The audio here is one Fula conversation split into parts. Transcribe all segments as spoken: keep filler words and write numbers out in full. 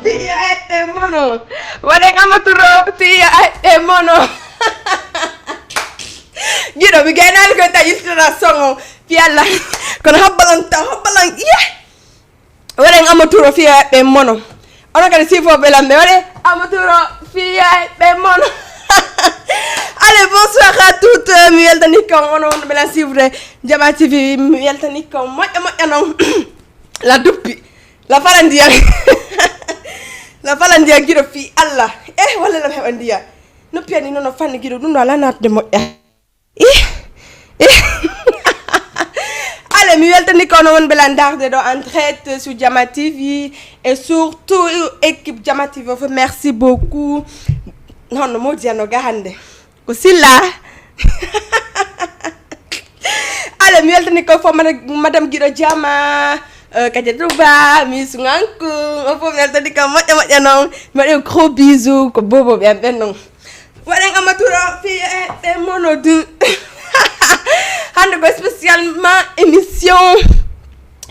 Fiya eɓɓe mono. Waɗen amaturo fiya eɓɓe mono. Giɗo mi gaynaali koy ta yiltira songo. Fiyalla. Kono habbalan taw habbalan. Iya. Waɗen amaturo fiya eɓɓe mono. Ono kadi sifo belamɓe waɗe amaturo fiya eɓɓe mono. Allez, bonsoir à toutes. Mi weltani kam ono wonɓe lan suivre Jama T V. Mi weltani kam moƴƴa moƴƴa non. La duppi. La fala ndiyan. La fala ndiyan giɗo fi Allah. Eh, walla lam heɓa ndiyan. Noppi ani nono fanni giɗo ɗum ɗo ala natde moƴƴa. Ih, ih. Allez, mi weltani kono wonɓe lan darde ɗo en direct sur Jama T V et surtout équipe Jama T V. Merci beaucoup. Non, non, modi ano ga hande. Ko Silla. Allez, mi weltani ko fo madame Giɗo Jama, euh, Kadiatou Ba, mi sunganku, o fo mi weltani ko moƴƴa moƴƴa non. Mi waɗi gros bisou ko bobo ɓe am ɓen non. Waɗen amaturo fiye ɓe mono dun. Hande ko spécialement émission.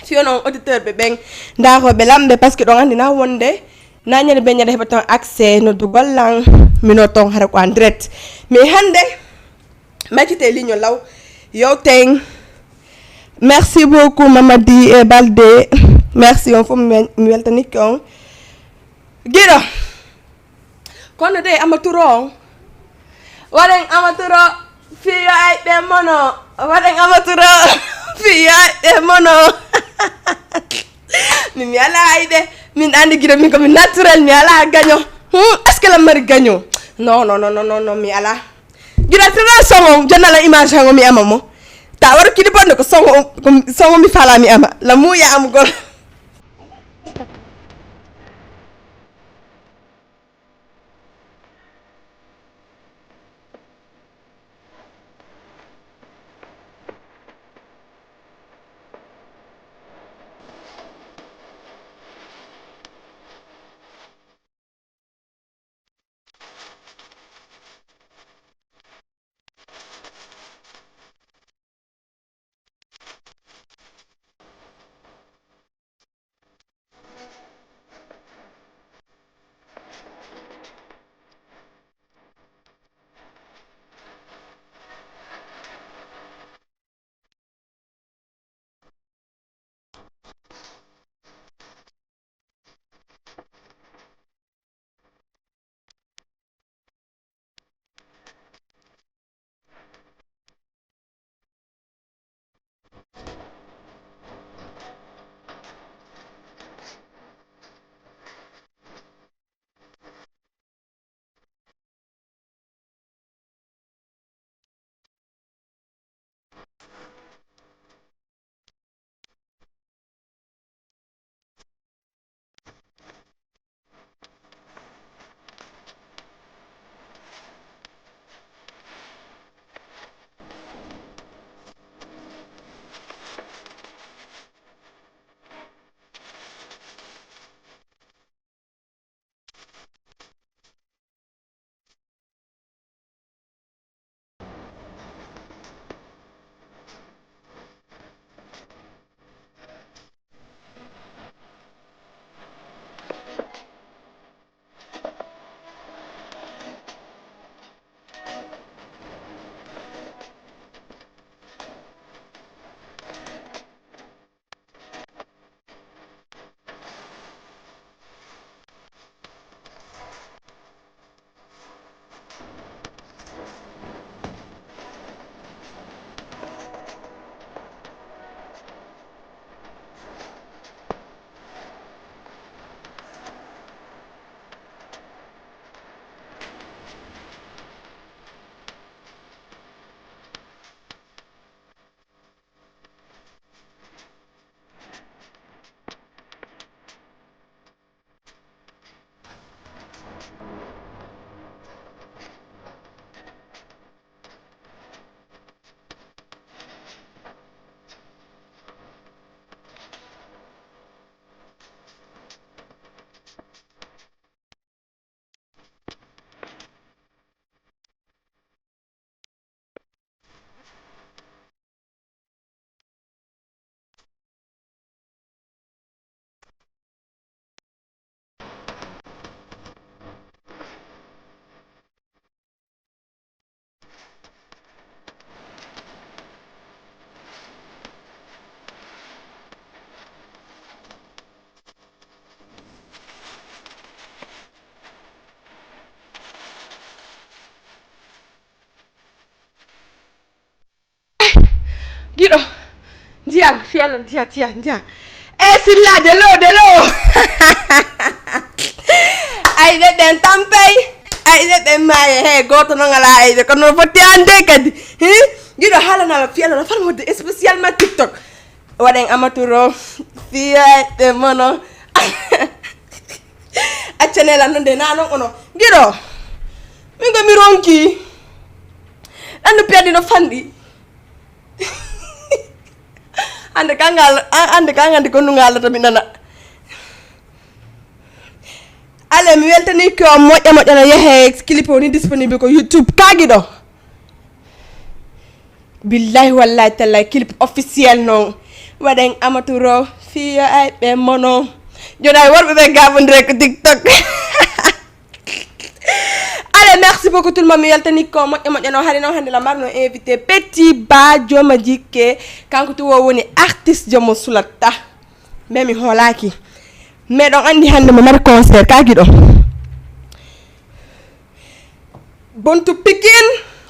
Fiyo non auditeur ɓe ɓen daroɓe lamɓe parce que ɗon andi na wonde. Na ñande be ñande heɓa ton accès noddugol lan mino ton hara ko en direct. Mais hande maccite ligne law yewten. Merci beaucoup Mamadi e Balde. Merci on fof mi weltanike on. Giɗo Kono de amaturo on. Waɗen amaturo fiyo ay ɓe mono. Waɗen amaturo fiyo ay ɓe mono. Min mi ala ay ɓe. Min andi gida min ko min naturel mi ala gaño. Hmm, est-ce que la mari gaño? Non, non, non, non, non, non, mi ala. Gida tana songo jannala image hango mi ama mo. Ta wara kidi bonde ko songo, ko songo mi fala mi ama. La muya am gol. Giɗo, ndiyan fiyala ndiyan ndiyan ndiyan. E silla delo delo. Ayɓe ɓen tampey. Ayɓe ɓen maaye he goto non ala ayɓe kono no fotti ande kadi. Hi? Giɗo haalanala fiyala no far modde spécialement TikTok. Waɗen amaturo fiyayɓe mono. Accanela non de na non ono. Giɗo. Min ko mi ronki. Ɗanno piyadi no fanɗi. Hande kangal hande kangande ko nungalata mi nana. Ale mi weltani ko moƴƴa moƴƴa no yehe clip woni disponible ko YouTube kagiɗo. Billahi wallahi tallahi clip officiel non. Waɗen amaturo fiyo ay ɓe mono. Joɗa e worɓe ɓe gabodire ko TikTok. Allez, merci beaucoup tout le monde. Mi weltani ko moƴƴo moƴƴo no hari noon hannde la marno invité Petit Ba Jooma Jikke. Kanko tu o woni artiste jomo sulatta. Mais mi hoolaki. Mais ɗon andi hannde mo mari concert ka giɗo. Bontu Pikin,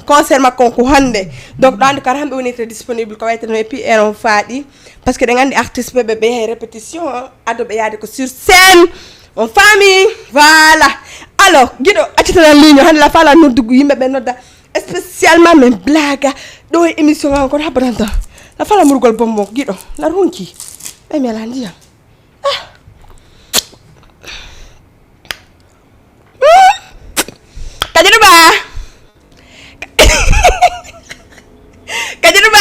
concert makko on ko hannde. Donc ɗo anndi kara hamɓe wonirta disponible ko waytata no, et puis heure on faaɗi, parce que ɗen anndi artiste ɓe ɓe yahay répétition, ado ɓe yaade ko sur scène. On faami? Voilà. Alors giɗo, accitanan ligne hannde la fala noddugu yimɓe ɓe nodda spécialement min blaga ɗo e émission an kono habbatanta. La fala murgol bonbon giɗo nar hunki. Ɓay mi ala ndiyam. Ah. Kadiru ba. Kadiru ba.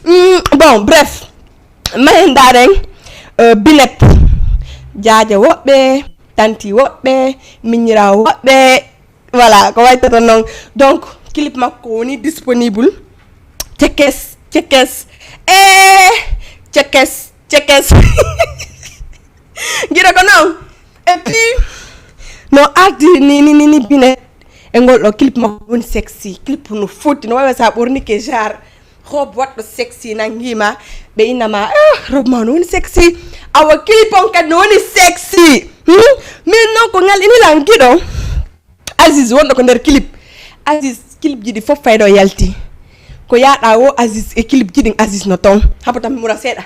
Mm, bon, bref, mahen daren, euh, Binet, jaaja woɓɓe, tanti woɓɓe, miñira woɓɓe. Voilà, ko waytata noon. Donc clip makko woni disponible. Cekes, cekes. E cekes, cekes. Giɗo ko noon. Et puis no ardi ni ni ni, ni Binet e ngol ɗo clip makko woni sexy. Clip no foti no wawa sa ɓornike genre robe waɗɗo sexy nangima ɓe innama, ah, robe ma no woni sexy. Awa clip on kadi no woni sexy. Hmm? Min noon ko ngal inilan giɗo. Aziz wonɗo ko nder clip. Aziz clip ji ɗi fof fayɗo yalti. Ko yaaɗa wo Aziz e clip ji ɗin Aziz no toon. Habo tan mi mura seeɗa.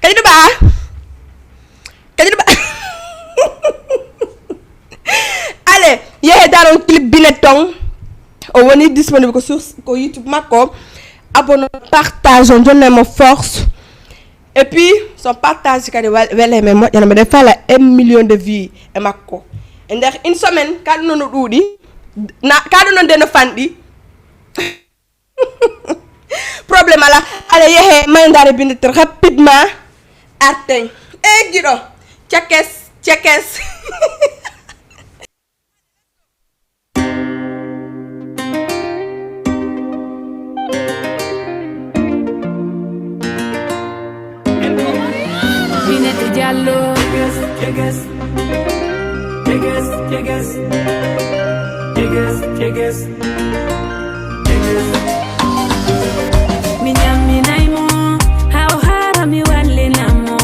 Kadi ɗo ɓa. Kadi ɗo ɓa. Allez, yehe daron clip Binet toon. O woni disponible ko sur ko YouTube makko. Abonne, partage, on donne mo force. Et puis son partage kadi wel- wele men moƴƴana mbeɗen fala un million de vues e makko e nder une semaine. Kaɗu noon no ɗuuɗi na kaɗu noon de no fanɗi. Problème ala. Ala yehe mayndaare Binet rapidement. Arten e giɗo cekes cekes. Binet Diallo. Mi ñamminay mo, haa o haara mi wallina mo.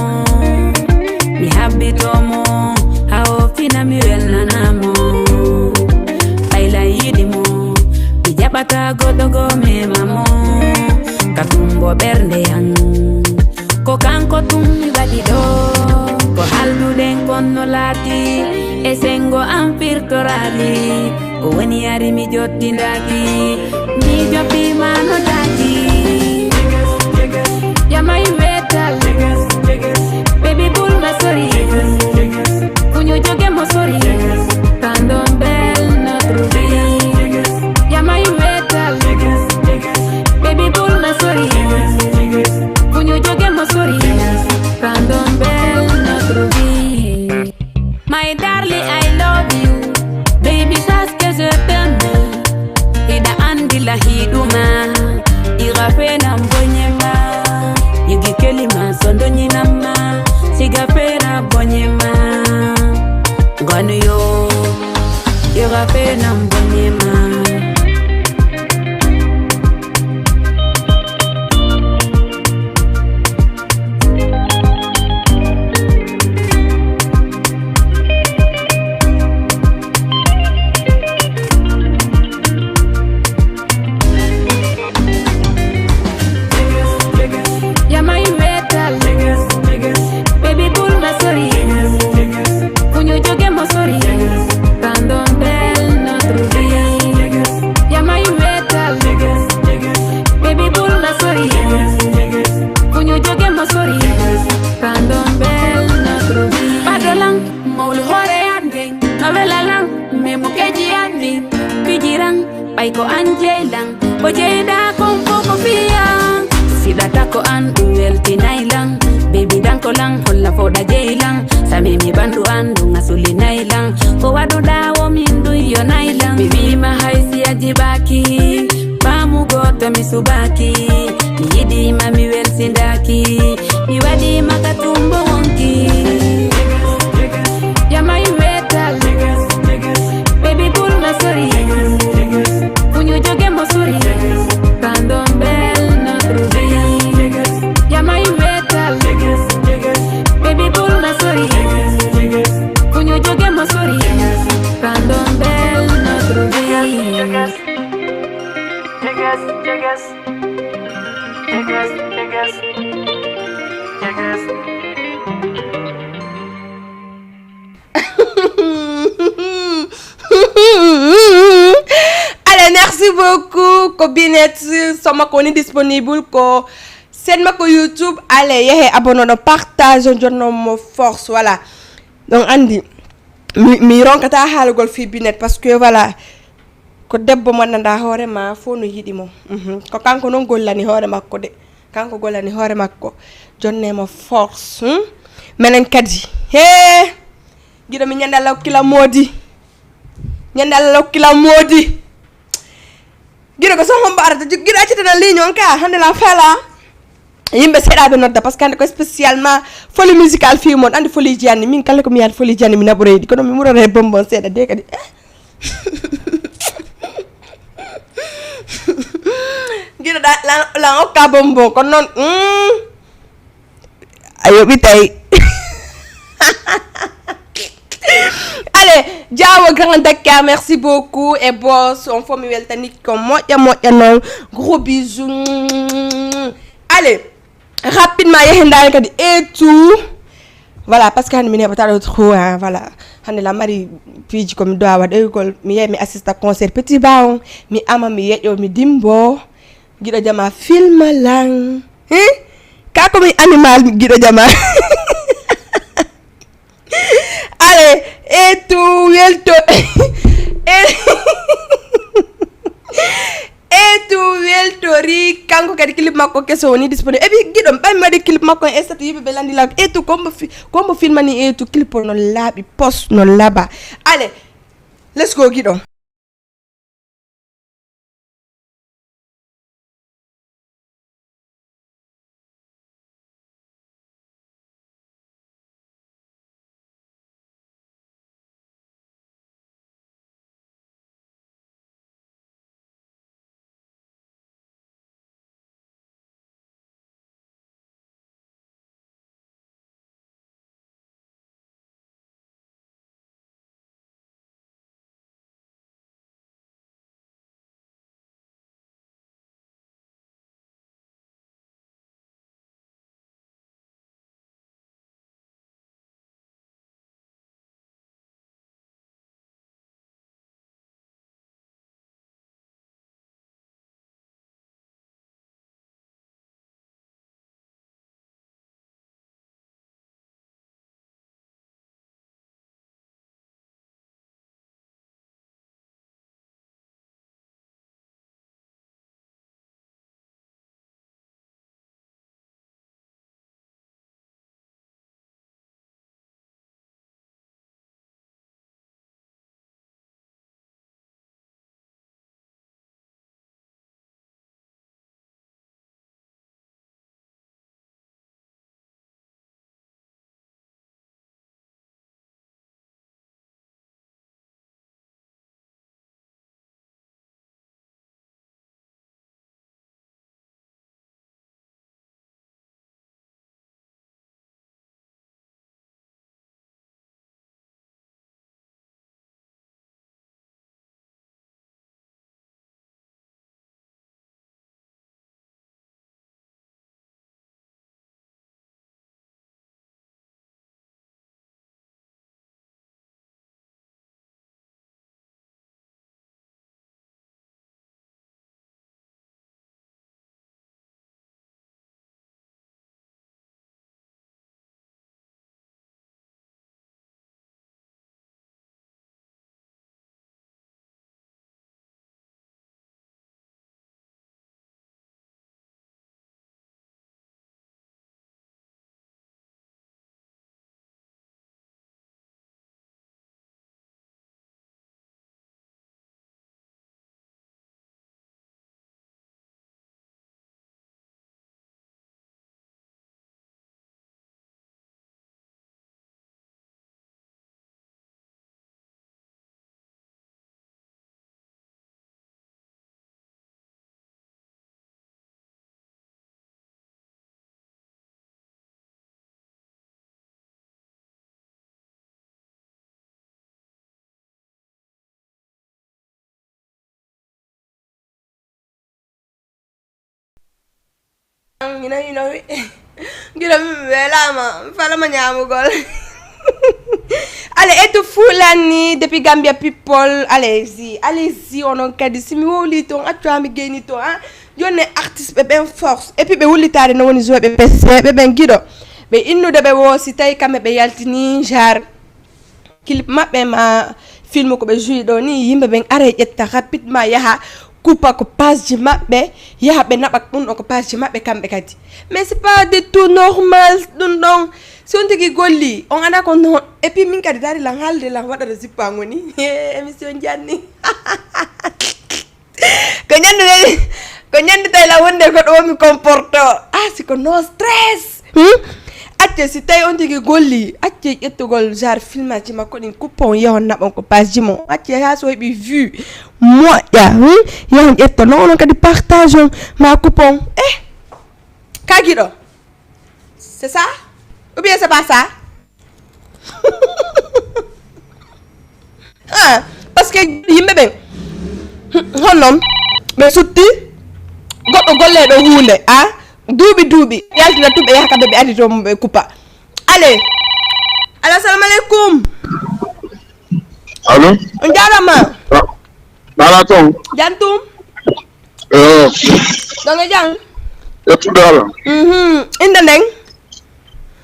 Mi habbito mo, haa o fina mi welnana mo. Ɓayla yiɗi mo, mi jaɓata goɗɗo go mema mo. Ka tumbo ɓernde yan, ko kanko tum mi waɗi ɗo. Ko halduɗen kon no laati, e sengo am firtoraali. Ko woni ari mi jottindaki, mi joppi ma no daji. Yamay wetal, baby bul ma sori. Kuñu joge mo sori, tandon bel notre vie. Yamay wetal, baby bul ma sori. Kuñu joge mo sori, tandon bel notre vie. My darling, I love you. Baby, sache que je t'aime. Ida andila hiduma. Ira fena mbonyema. Yigi kelima sondo nyinama. Siga fena mbonyema. Ngani yo. Ira fena mbonyema. Yamay wetal, baby bul ma sori. Kuñu joge mo sori, tandon bel notre vie. Yamay wetal, baby bul ma sori. Kuñu joge mo sori, tandon bel notre vie. Badolang, mawlu hore ande, no welalang, memu keji andi, pijirang, ɓay ko an jeylan. Ko jeyɗa kon fof ko fiyan. Siɗata ko an ɗum weltinay lan. Bebi danko lan holla foɗa jey lan. Sami mi bandu an ɗum a sulinay lan. Ko waɗuɗa o min ɗum yonay lan. Mi wima hay si a jiɓaki. Pamu goto mi subaki. Mi yiɗima mi welsindaki. Mi waɗima ka tumbo wonki. Yamay wetal. Baby bul ma sori. Kuñu joge mo sori. Tandon bel notre vie. Yamay wetal. Allez, merci beaucoup. Ko Binet, so makko woni disponible, ko sen makko YouTube. Allez, yehe abonné ɗo, partage, jonno mo force, voilà. Donc, andi, mi, mi ronkata haalugol fii Binet, parce que, voilà, ko debbo mo anndanɗaa hoore ma fof no yiɗi mo. Mhm. Ko kanko noon gollani hoore makko de. Kanko gollani hoore makko. Jonne mo force. Hmm? Menen kadi. Hee! Giɗo mi ñande Allah hokkila moodi. Ñande Allah hokkila moodi. Giɗo ko sohon mbo arata. Giɗo accitana ligne on ka. Hande la fela. Yimɓe seeɗa ɓe nodda, parce que hande ko spécialement folie musicale fii mon. Andi folie ji anni. Min kala ko mi yahat folie ji anni mi naɓoreydi. Kono mi murore bonbon seeɗa de kadi. Eh? Giɗo ɗa lan, lan okka bonbon, kono noon, mm, a yoɓitay. Allez, Diawo Grand Dakar, merci beaucoup. Et boss, on faut mi weltani ko moƴƴa moƴƴa noon. Gros bisous. Allez, rapidement, yehen ndaari kadi et tout. Voilà, parce que hannde mi neɓata ɗo trop, hein, voilà. Hannde la mari piiji ko mi dowa waɗoygol, mi yehi mi assista concert Petit Ba on, mi ama, mi yeƴo, mi dimbo. Giɗo jama filma lan. Hein? Ka ko mi animal giɗo jama. Allez, et tout, welto. Et et tout, weltori, kanko kadi clip makko keso woni disponible. Et puis, giɗo, ɓay mi waɗi clip makko en statut, yimɓe ɓe landi lan. Et tout, kombo fi-, kombo filmani et tout, clip o no laaɓi, pos no laaɓa. Allez, let's go, giɗo. Ina hino wi. Gila mi welama, mi falama ñamugol. Allez, et to Fulani depuis Gambia people, allez-y, allez-y, onon kadi si mi wowli ton accu ha mi geyni ton, hein. Joni artiste ɓe ɓen force et puis ɓe wullitade no woni joué ɓe pese ɓe ɓen giɗo ɓe innude ɓe wo si tawi kamɓe ɓe yaltini genre clip maɓɓe ma film ko ɓe joué ɗo ni yimɓe ɓen ara ƴetta rapidement yaha kupa ko page ji maɓɓe, yaha ɓe naɓa ɗum ɗo ko page ji maɓɓe kamɓe kadi. Mais c'est pas du tout normal ɗum ɗon. Si on tigi golli on ana ko non et puis min kadi dari lan haalde lan waɗata zippa ngoni émission janni. Ko ñande nani ko ñande tawi la wonde ko ɗo mi comporto. Ah si ko no stress. Hmm? Acce si tawi on tigi golli acce ƴettugol genre filmaji makko ɗin coupon yehon naɓon ko page ji mo acce ha so heɓi vue moƴƴa. Hmm? Yehon ƴetta non onon kadi partage on ma coupon eh. Kagiɗo c'est ça ou bien c'est pas ça? Ah, parce que yimɓe ɓen honnon ɓe sutti goɗɗo golleɗo hunde a duuɓi duuɓi yaltina tun ɓe yaha kamɓe ɓe adi to ɓe kuppa. Allez. Allo, assalamu aleykum. Allo. On jarama. Nala ton. Jantum. Eh, Ɗon e jam. Yettude Allah. Mhm. Inde nden.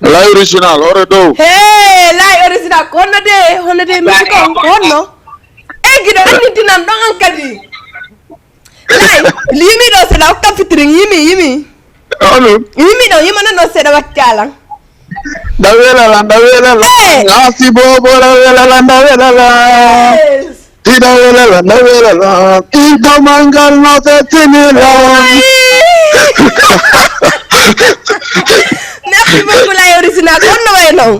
Lay original, ore dow. Hey, lay original ko honno de, honno de misi kon ko honno? E giɗo anndintinan ɗon an kadi. Lay, yimi ɗo seɗa hokka fitirin yimi yimi. Ono. Yimi ɗo yimana ɗo seɗa waccalan. Nda welala, nda welala. Eh. Ngasi bobo la welala, nda welala. Tida welala, nda welala. Tinto mangal no fetinila. Merci beaucoup lay original ko honno way non?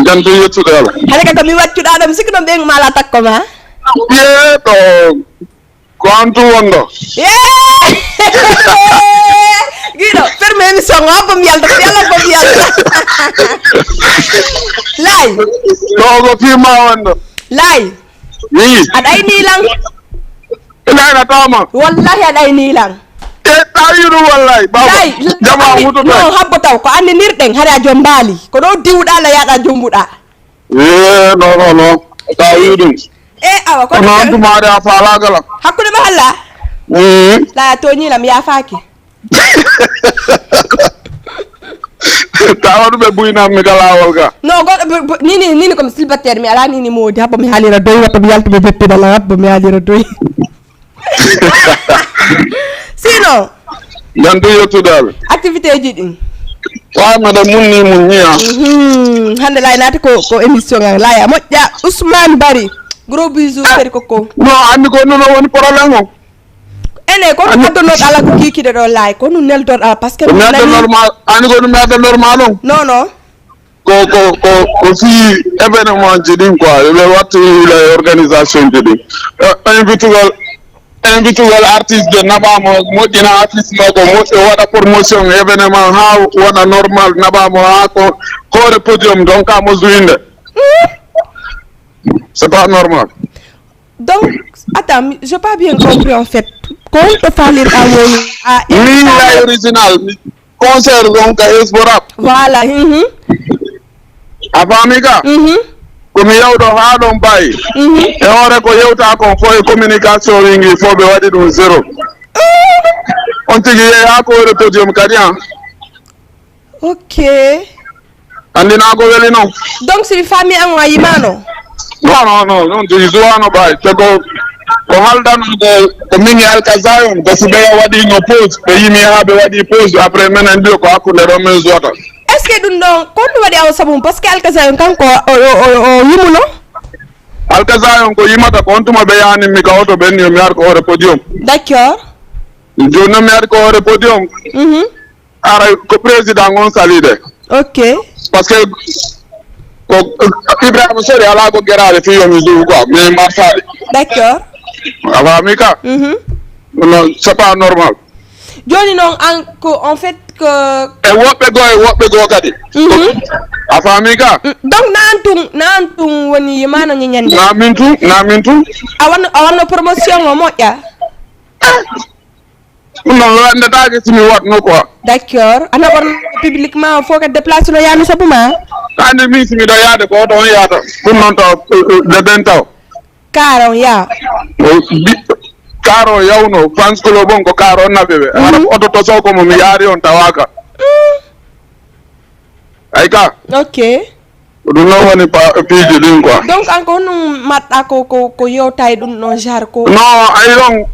Janto yettude Allah. Hade ka ko mi waccuɗa ɗo mi sikki ɗon ɓen mala takko ma. Yeto. Ko an tun wonɗo. Giɗo ferme émission o abbo mi yalta ko yalla abbo mi yalta. Lay. Ɗo ko fima wonɗo. Lay. Wi. Aɗa ayni lan. Ina ina tama. Wallahi aɗa ayni lan. E tawi ɗum wallahi baba. Lay. Jama wuto No tan. Habbo taw ko anninirɗen hari a jombaali ko ɗo diwɗa la yaɗa jombuɗa. E no no no. Tawi ɗum. E awa ko Kono an tuma ari a falagala. Hakkude ma halla. Mm. La toñilam yafaaki. Tawa ɗum ɓe buynammi ka lawol ga. No goɗɗo bu- bu- nini nini comme célibataire mi ala nini moodi habbo mi haalira doy watto mi yalta mi beppida la habbo mi haalira doy. Sinon Janto yettude Allah. Activité ji ɗin. Wa meɗen munni mun ñiya. Mhm. Hande lay naati ko ko émission ngal laya moƴƴa Ousmane Bari gros bisou kadi koko. No anndi ko ɗum o woni problème o. Ene ko ɗum addonoɗo ala ko kikiɗe ɗo lay ko ɗum neldoɗo ala parce que Ko mi adda normal anndi ko ɗum mi adda normal on. Non non. Ko ko ko ko fii événement ji ɗin quoi ɓe watta les organisation ji ɗin. Invitugol invitugol artiste de naɓama moƴƴina artiste makko moƴƴo waɗa promotion événement ha wona normal naɓama ha ko hoore podium donc kamo jouinde. C'est pas normal. Donc, attends, mi- je pas bien compris en fait. Ko honto faalirɗa woni a Min lay original mi concert donc ka esborap. Voilà. Mhm. A faami ka? Mhm. Ko mi yawɗo haa ɗon bayi. Mhm. E hoore ko yewta kon fof e communication wingi fof ɓe waɗi ɗum zéro. On tigi yeeya ko hoore podium kadi an. Ok. Anndina ko weli noon. Donc si mi faami an o a yimano. Non non non non tigi suwano bayi te ko ko haldano ko ko min e alkazayon ko si ɓeya waɗino pause ɓe yimi haa ɓe waɗi pause après minen mbiyo ko hakkunde ɗon min suwata. Est ce que ɗum ɗon ko honɗum waɗi awa sabu mum parce que alkazayon kanko o o- o- o yimuno. Alkazayon ko yimata ko on tuma ɓe yaani mi ka oto ɓenni mi ar ko hoore podium. D'accord. Jooni noon mi ar ko hoore podium. Mhm. Ara ko président on salide. Ok. Parce que ko ibrahima sori ala ko geraade fi yomi jour quoi mais marsaade. D'accord. A faami ka? Mhm. Non c'est pas normal. Jooni noon an ko en fait que E woɓɓe goo e woɓɓe goo kadi. Mhm. A faami ka? Donc naan tun naan tun woni yimano ñañande. Na min tun na min tun. A wanno a wanno promotion o moƴƴa. Ɗum noon lanndataake si mi waɗno quoi. D'accord. Ana ɓorno publiquement o fof kadi déplacé no yaami sabu ma? Hannde min si miɗo yaade ko oto on yaata. Ɗum noon taw de ɓen taw. Kaar on yaa. O bi- kaar o yawno fans club on ko kaar on naɓe ɓe. Hara oto to sow ko mo mi yaari on tawaaka. Ay ka. Ok. Ko ɗum noon woni pa- piiji ɗin quoi. Donc an ko honɗum maɗɗa ko ko ko yewta e ɗum ɗon genre ko? Non, ay ɗon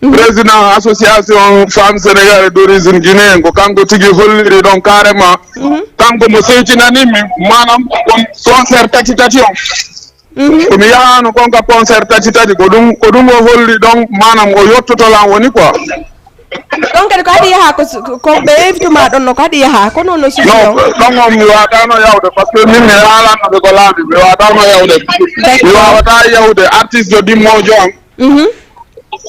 min président association femme sénégalais d'origine guinéen ko kanko tigi holliri ɗon carrément. Kanko mo sewtinani mi manam kon concert tati tati on. Ko mi yahano kon ka concert tati tati ko ɗum ko ɗum o holli ɗon manam o yottoto lan woni quoi. Ɗon kadi ko haɗi yaha ko ko ɓe invite ma ɗon no ko haɗi yaha ko noon no susi non. Ɗon on mi watano yawde par ce que min mi haalannoɓe ko laabi mi watano yawde. Mi wawata yawde artiste ɗimmojo am.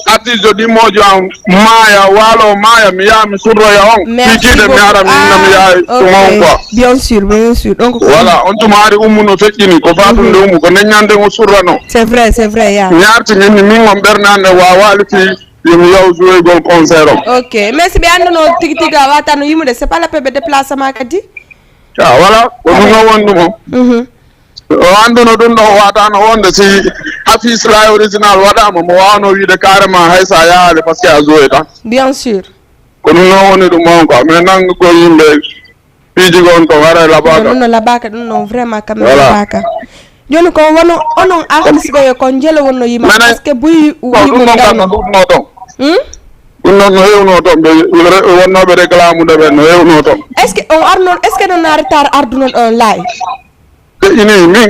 Artiste ɗimmojo am maaya waalo maaya mi yaha mi surroya on pikiɗe mi ara mi inna mi yaha tuma on quoi. Bien sûr bien sûr donc voilà on tuma ari ummu no feƴƴini ko fatunde ummu ko neññande o surrano. C'est vrai c'est vrai ya. Mi arti min min on ɓernande wawali fi. Yomi yaw jouoygol concert o. Ok mais si ɓe annduno tigi tigi a wata no yimude c'est pas la peine ɓe déplacement kadi. A voilà ko ɗum o woni ɗum o. O annduno ɗum ɗo o watano wonde si affiche la original waɗama mo wawno wiide carrément hay sa yahali par ce que a jouoy tan. Bien sûr. Ko ɗum o woni ɗum on quoi mais nangugol yimɓe. Piiji ko on ko wara e labaka. Ɗum no labaka ɗum noon vraiment kam mi labaka. Joni ko wono onon artiste ɓe ko njelo wonno yima parce que buy wimuɗuno ton. Ɗum noon no hewno ton ɓe wonnoɓe réclamude ɓen no hewno ton. Est ce que on arno est ce que non a retard arduno ɗon laay? Ɓe ini min.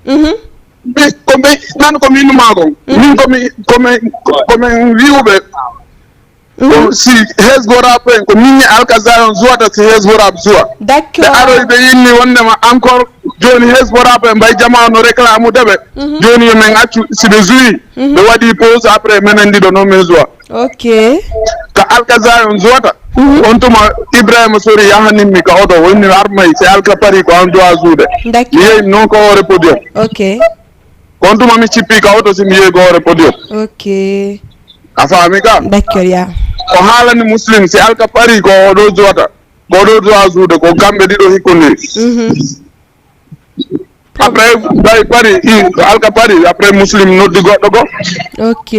Min ko ɓe nan ko min ma kon min komi komi komin wiwɓe. Ɗum si hesborap en ko min e alkazar on zuwata si hesborap zuwa. Ɓe aroy ɓe inni wondema encore joni hesborap en mbay jama no réclamude ɓe. Joni yo min accu si ɓe zuwi ɓe waɗi pause après menen ɗiɗo noon min zuwa. Ok. Ka alkazar on zuwata. On tuma ibrahima sori yahanimmi ka oto o inni armay si alka pari ko an duwa zuude. Mi yeyi noon ko hoore podium. Ok. Kon tuma mi cippi ka oto si mi yehi ko hoore podium. Ok. A faami ka? D'accord ya. Ko haalani muslim si alka pari ko oɗo duwata ko oɗo duwa zuude ko kamɓe ɗiɗo hikkodiri. Après bay pari i alka pari après muslim noddi goɗɗo go. Ok.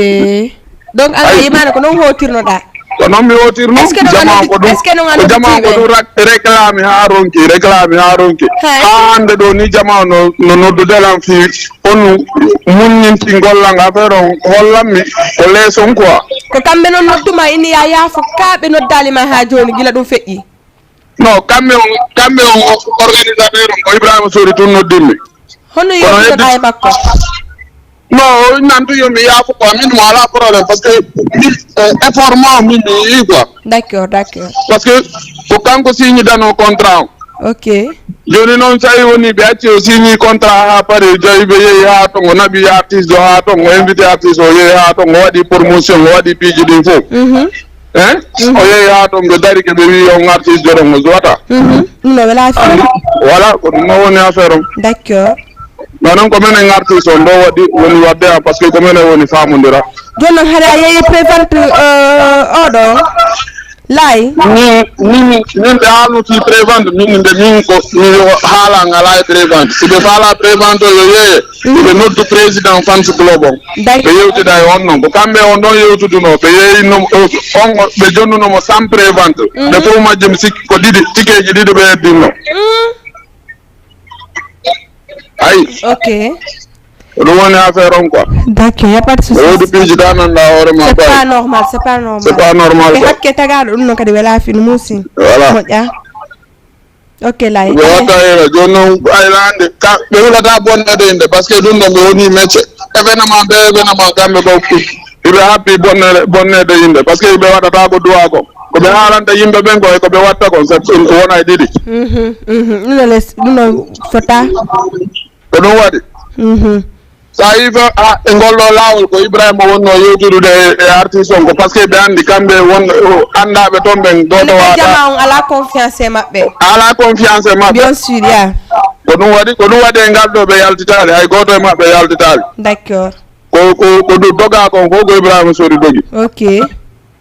Donc an a yimano ko noon hotirnoɗa? Ko noon mi hotirno jama ko ɗum ko jama ko ɗum réclame ha ronki réclame ha ronki ha hande ɗo ni jama no no noddude lan fi on muññinti gollal affaire on hollanmi ko leeson quoi. Ko kamɓe noon nodduma ini ya yaafo ka ɓe noddalima ha joni gila ɗum feƴƴi? Non kamɓe on kamɓe on organisateur on ko ibrahima sori tun noddimmi. Honno yewtunoɗa e makko? Non o nantu yo mi yaafo quoi min mo ala problème par ce que min effort ma min mi yii quoi. D'accord d'accord. Par ce que ko kanko signe dano contrat o. Ok. Joni noon so tawi woni ɓe acci o signe contrat ha paari joyi ɓe yeehi ha ton o naɓi artiste o ha ton o invité artiste o yeehi ha ton o waɗi promotion o waɗi piiji ɗin fof. Hein o yehi ha ton ɓe dari ke ɓe wi on artiste joɗon o suwata. Ɗum no wela fi. Voilà ko ɗum no woni affaire on. D'accord. Ma noon ko menen artiste on ɗo waɗi woni wadde an par ce que ko menen woni famodira. Jooni noon haɗa yeeyi prévente oɗo laay. Min min min ɓe haalno fi prévente min nde min ko mi haala ngala e prévente si ɓe faala prévente o yo yeeye. Ɓe noddu président fans club on ɓe yewtida e on noon ko kamɓe on ɗon yewtuduno ɓe yeeyinno on ɓe jonnunomo sans prévente ɓe fof majjum sikki ko ɗiɗi tikeji ɗiɗi ɓe heddinno. Ay. Ok. Ko ɗum woni affaire on quoi. D'accord y a pas de souci. Wodi piiji ta nanɗa hoore ma c'est pas normal c'est pas normal. C'est pas normal. E hakke tagaɗo ɗum noon kadi wela fini musin. Voilà. Moƴƴa. Ok lay ɓe watta hira joni noon ayla hande ka ɓe hulata bonnede yimɓe par ce que ɗum ɗo ɓe woni métier événement ɓe événement kamɓe ko iɓe happi bonnede bonnede yimɓe par ce que ɓe waɗata ko duwa ko ko ɓe haalanta yimɓe ɓen ko e ko ɓe watta kon sa wona e ɗiɗi. Ɗum no les ɗum no fota. Ko ɗum waɗi. So a yii fof a e ngol ɗo laawol ko ibrahima wonno yewtidude e artiste on ko par ce que ɓe anndi kamɓe won anndaɓe toon ɓen ɗo ɗo wata jama on ala confiance e maɓɓe. Ala confiance e maɓɓe. Bien sûr ya. Ko ɗum waɗi ko ɗum waɗi e ngal ɗo ɓe yaltitaali hay gooto e maɓɓe yaltitaali. D'accord. Ko ko ko ɗum doga kon fof ko ibrahima sori dogi. Ok.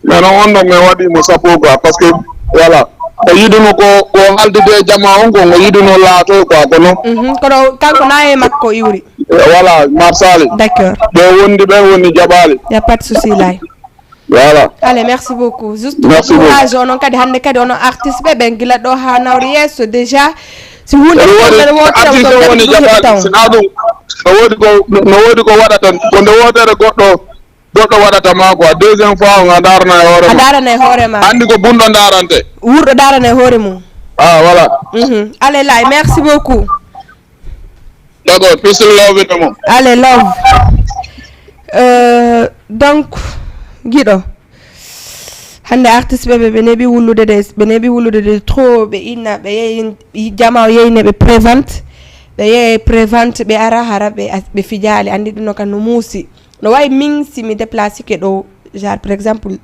Mais non, on ɗon mi waɗi mo sappo quoi, parce que, voilà, o yiɗuno ko, ko haaldude e jama on ko, o yiɗuno laato quoi, kono Mhm, kono kanko na e makko iwri. Voilà, Marsali. D'accord. Ɓe wondi, ɓe woni jaɓaali. Y a pas de souci, lay. Voilà. Allez, merci beaucoup. Juste Merci beaucoup. Courage, onon kadi hannde kadi ono artiste ɓe ɓen gila ɗo ha nawri yeeso déjà. Si hunde Ene woni wonde wotere artiste ko on woni jaɓaali. Taw. Si na ɗum, no woodi ko, no woodi ko waɗata, ko nde wotere goɗɗo, goɗɗo waɗata ma quoi. Deuxième fois, on a darana e hoore A ma. Darana e hoore ma. Andi ko bunɗo darante. Wurɗo darana e hoore mum. Ah, voilà. Mhm. Allez, lay, merci beaucoup. D'accord, peace and love in the mo. Allez, love. Euh, donc, Guido, hannde artiste ɓe, ɓe, ɓe neeɓi wullude de, ɓe neeɓi wullude de trop, ɓe inna, ɓe yeeyi, jama o yeeyne ɓe prévente, ɓe yeeyi prévente, ɓe ara hara, ɓe, ɓe fijaali, anndi ɗum no kan no muusi. No wayi min si mi déplacé ke ɗo, genre, par exemple,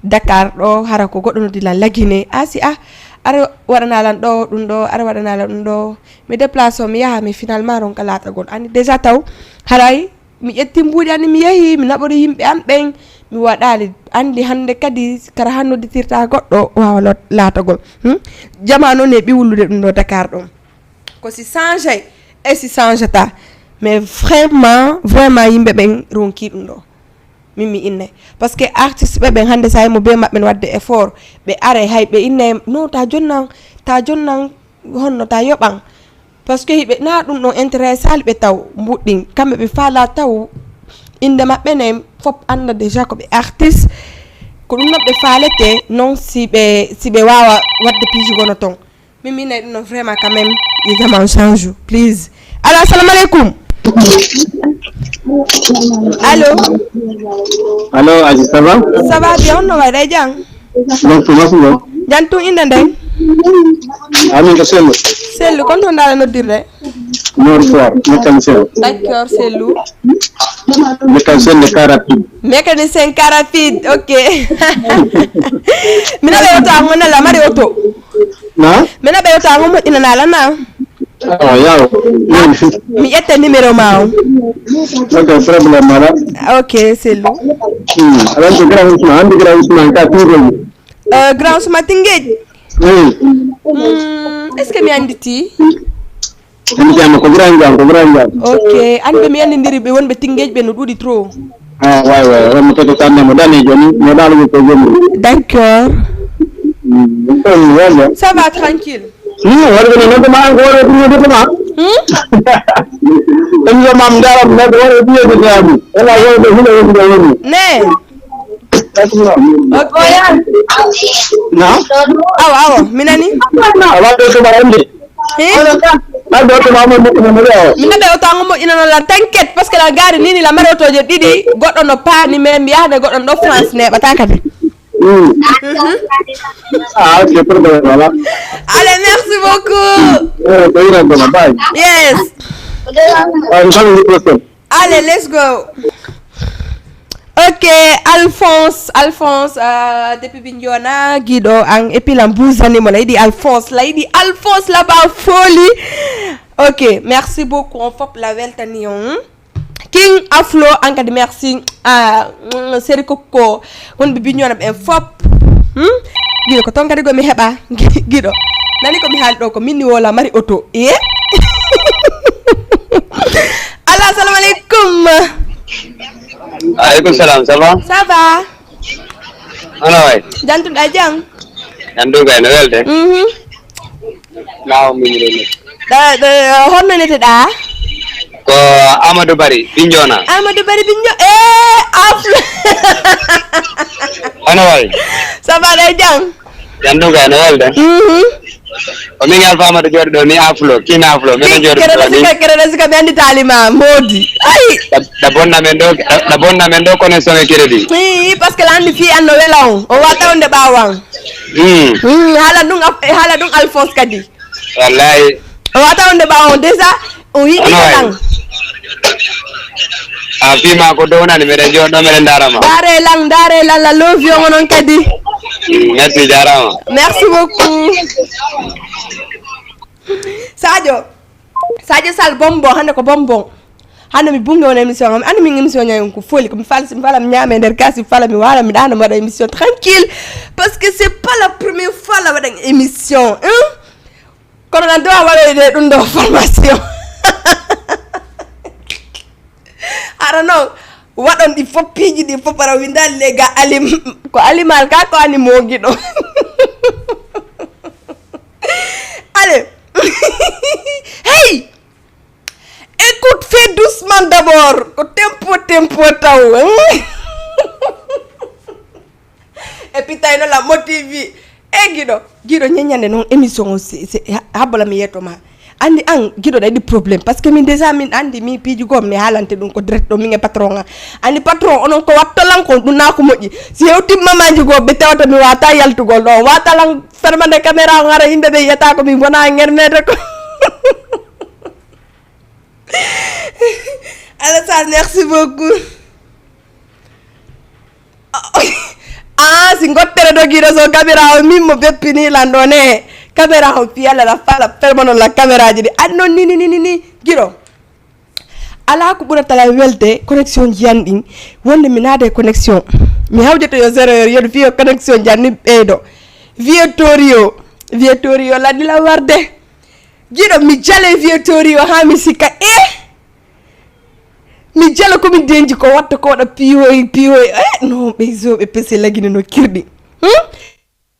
Dakar ɗo, hara ko goɗɗo noddi lan Lagine, a si a, ara waɗana lan ɗo, ɗum ɗo, ara waɗana lan ɗum ɗo, mi déplacé o, mi yaha, mi finalement ronka laatagol. Anndi déjà taw, haray, mi ƴetti mbuuɗi anndi, mi yehi, mi naɓori yimɓe an ɓen, mi waɗaali. Anndi hannde kadi, kara han nodditirta goɗɗo, waawa lot-, laatagol. Hmm? Jama noon e ɓiwlude ɗum ɗo Dakar ɗon. Ko si changé, e si changata. Mais vraiment, vraiment, yimɓe ɓen ronki ɗum ɗo. Min mi inne. Parce que artiste ɓe ɓen hannde sa mo be maɓɓe no waɗde effort. Ɓe are hay ɓe inne, non, ta jonnan, ta jonnan, honno ta yoɓan. Parce que hiɓe na ɗum ɗon intéressé ali ɓe taw mbuɗɗin. Kamɓe ɓe faala taw innde maɓɓe ne fop annda déjà ko ɓe artiste. Ko ɗum noon ɓe faalete noon si ɓe, si ɓe waawa waɗde piiji gono toon. Min, min nayi ɗum no vraiment quand même, yo jama on change, please. Allo, assalamu aleykum. Allo. Allo, Aji, ça va? Ça va bien, on no waɗa e jam? Donc, merci, non? Jam tun, innde nden? Amin ko Sellu. Sellu, kon to ndaala noddirde? Nord Foire, mécanicien. D'accord, Sellu. Mécanicien de car rapide. Mécanicien car rapide, ok. Mina ɓe oto an wonala mari oto. Na? Mina ɓe oto an mo ina nala na. Ah, yaw. Mi ƴetta numéro ma o. Ok, problème mala. Ok, Sellu. Hmm. Aɗa anndi Grand Ousmane, anndi Grand Ousmane ka Tuuroy. Euh, Grand Ousmane Tinguej. Hmm. Hmm, est-ce que mi annditi? Anndi jam ko Grand Jam, ko Grand Jam. Ok, anndi mi anndindiri ɓe wonɓe Tinguej ɓe no ɗuuɗi trop. Ah, ouais, ouais, ouais, mo tete sanne mo danejo ni, mo dal ko ko jom. D'accord. Hmm, ko ni wala. Ça va tranquille. Ni wala ko ni no ma ko wala ko ni ma. Hmm? Ɗum yo mam dara mo ko wala ko ni ma. Wala wala ko ni ma. Ne. Ok. Na? Awa, awa, mi nani? Awa, ɗo to ba ande. Eh? Awa, ɗo to ba mo mo mo. Mi naɓe oto an mo ina non la t'inquiète, parce que la gare nini la mari otoje ɗiɗi, goɗɗo no paani, mais mi yahde goɗɗo ɗo France neɓata kadi. Hmm. Mhm. Ah, ok, problème, voilà. Allez, merci beaucoup. Eh, ko ina dona, bye. Yes. Ah, nous sommes en personne. Allez, let's go. Ok, Alphonse, Alphonse, euh, depuis Bignona, Guido, an, et puis la Mbouzani, mon, il dit Alphonse, là, il dit Alphonse là-bas, folie. Ok, merci beaucoup, on fop la weltani on. King Aflo, an kadi merci. Ah, mm, Seri Kokko, wonɓe Bignona ɓen fop. Hmm? Guido, ko ton kadi ko mi heɓa. Guido, nani ko mi haali ɗo, ko min ni wola mari oto. Eh? Allo, assalamu aleykum. Aleykum salam, ça va? Ça va? Hono wayi? Jantuɗa jam? Jantu kay no welde? Mhm. Lawo min reni. Ɗo, ɗo, honno neteɗa? Ko Amadou Bari, Bignona. Amadou Bari Bignona. Eh, Aflo. Hono wayi? Ça va, ɗo jam? Jantu kay no welde? Mhm. O min Alpha Amadou jooɗo ɗo ni Aflo, kin Aflo, men jooɗo kere ɗo ni. Sika, kere ɗo sika, mi anndi talima, modi. Ay! Da, da bonna men ɗo, da, da bonna men ɗo connexion e crédit. Ii, parce que la anndi fii an no wela on. O wata wonde ɓaawo an. Hmm. Hmm, haala ɗum, af-, haala ɗum Alphonse kadi. Wallahi. O wata wonde ɓaawo on. Déjà, o yiɗi Hono wayi? Ɗan. A fii ma ko downani, meɗen jooɗo, meɗen ndaara ma. Ndaare lan, ndaare lan, la love yo onon kadi. Merci, jaaraama. Merci beaucoup. Sadio, Sadio Sall bonbon, hannde ko bonbon. Anno mi bunge wona émission am. Anno min émission ñayon ko foli. Ko mi fala, mi fala mi ñaame nder gasi, mi fala mi wala, mi ɗana mi waɗa émission tranquille. Parce que c'est pas la première fois la waɗan émission. Hein? Kono nan dowa waɗoyde ɗum ɗo formation. Ara non, waɗon ɗi fof, piiji ɗi fof, ara winda lega alim, ko alimal ka ko ani mogiɗo. Allez. Hey! Écoute, fais doucement d'abord. Ko tempo, tempo taw, hein? Et puis tawi noon la motivi. E giɗo, giɗo, ñeñande noon émission o, si, si, ha-, habbola mi yetto ma. Andi an, giɗo, ɗa yiɗi problème. Parce que min déjà, min andi, mi piiji goo mi haalante ɗum ko direct ɗo, min e patron an. Andi patron, onon ko wattolan ko ɗum na ko moƴƴi. Si hewti mamaji goo, ɓe tewata mi wata yaltugol ɗo. Watalan fermande caméra o, ara yimɓe ɓe yiyata ko min wona ngernede ko. Alassane, merci beaucoup. Ah, si gottere dogiiɗo so caméra o, min mo beppini lan ɗo ne. Caméra o fiyala la fala permano la caméra ji ɗi. An noon ni, ni, ni, ni, ni. Giɗo. Ala ko ɓurata la welde connexion ji an ɗin. Wonde mi naade connexion. Mi hawjete yo zéro heure, yo fiyo connexion ji an ni ɓeydo. Vieux Torio. Vieux Torio la ni la warde. Giɗo, mi jale vieux Torio ha mi sikka. Eh! Mi jala ko mi denji ko watta ko waɗa piyoy, piyoy. Eh, no ɓe zoɓe pese lagine no kirɗi. Hmm?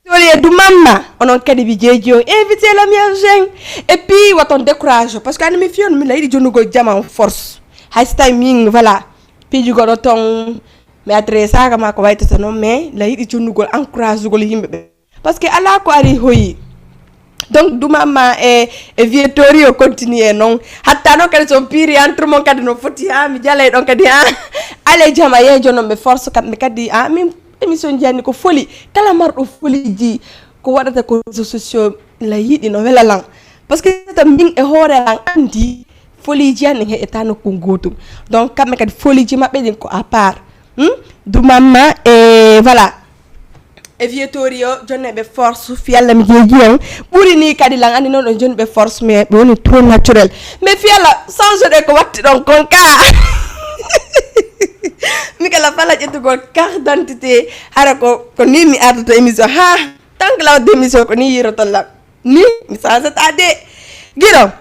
Sori e dumamma, onon kadi mi jeeji on. Invité la mi jeune. Et puis, waton décourage. Parce que ani mi fiyon, mi la yiɗi jonnugol jama on force. Hay so tawi min, voilà. Piiji goɗo ton, mi adressaka ma ko waytata noon, mais la yiɗi jonnugol, encouragugol yimɓe ɓe. Parce que alaa ko ari hoyi. Donc, dumamma e, e vieux Torio continue noon. Hatta noon kadi so on piiri entre mon kadi no foti, ha, mi jalay ɗon kadi, ha. Ale jama yeejo noon ɓe force kamɓe kadi, ha, min émission ji an ni ko foli. Kala marɗo foliji ko waɗata ko réseaux sociaux la yiɗi no wela lan. Parce que tan min e hoore lan andi foliji an en heƴata nokku gootum. Donc, kamɓe kadi foliji maɓɓe ɗin ko à part. Hmm? Dumamma e voilà. E vieux Torio, jonne ɓe force, fiyalla mi jeeji on. Ɓuri ni kadi lan, andi noon ɗon jonni ɓe force, mais ɓe woni trop naturel. Mais fiyalla, change de ko watti ɗon kon ka. Mi kala fala ƴettugol carte d'identité, hara ko, ko ni mi ardoto émission. Ha, tant que la wadde émission, ko ni yiroton lan. Ni, mi change ta de. Giɗo,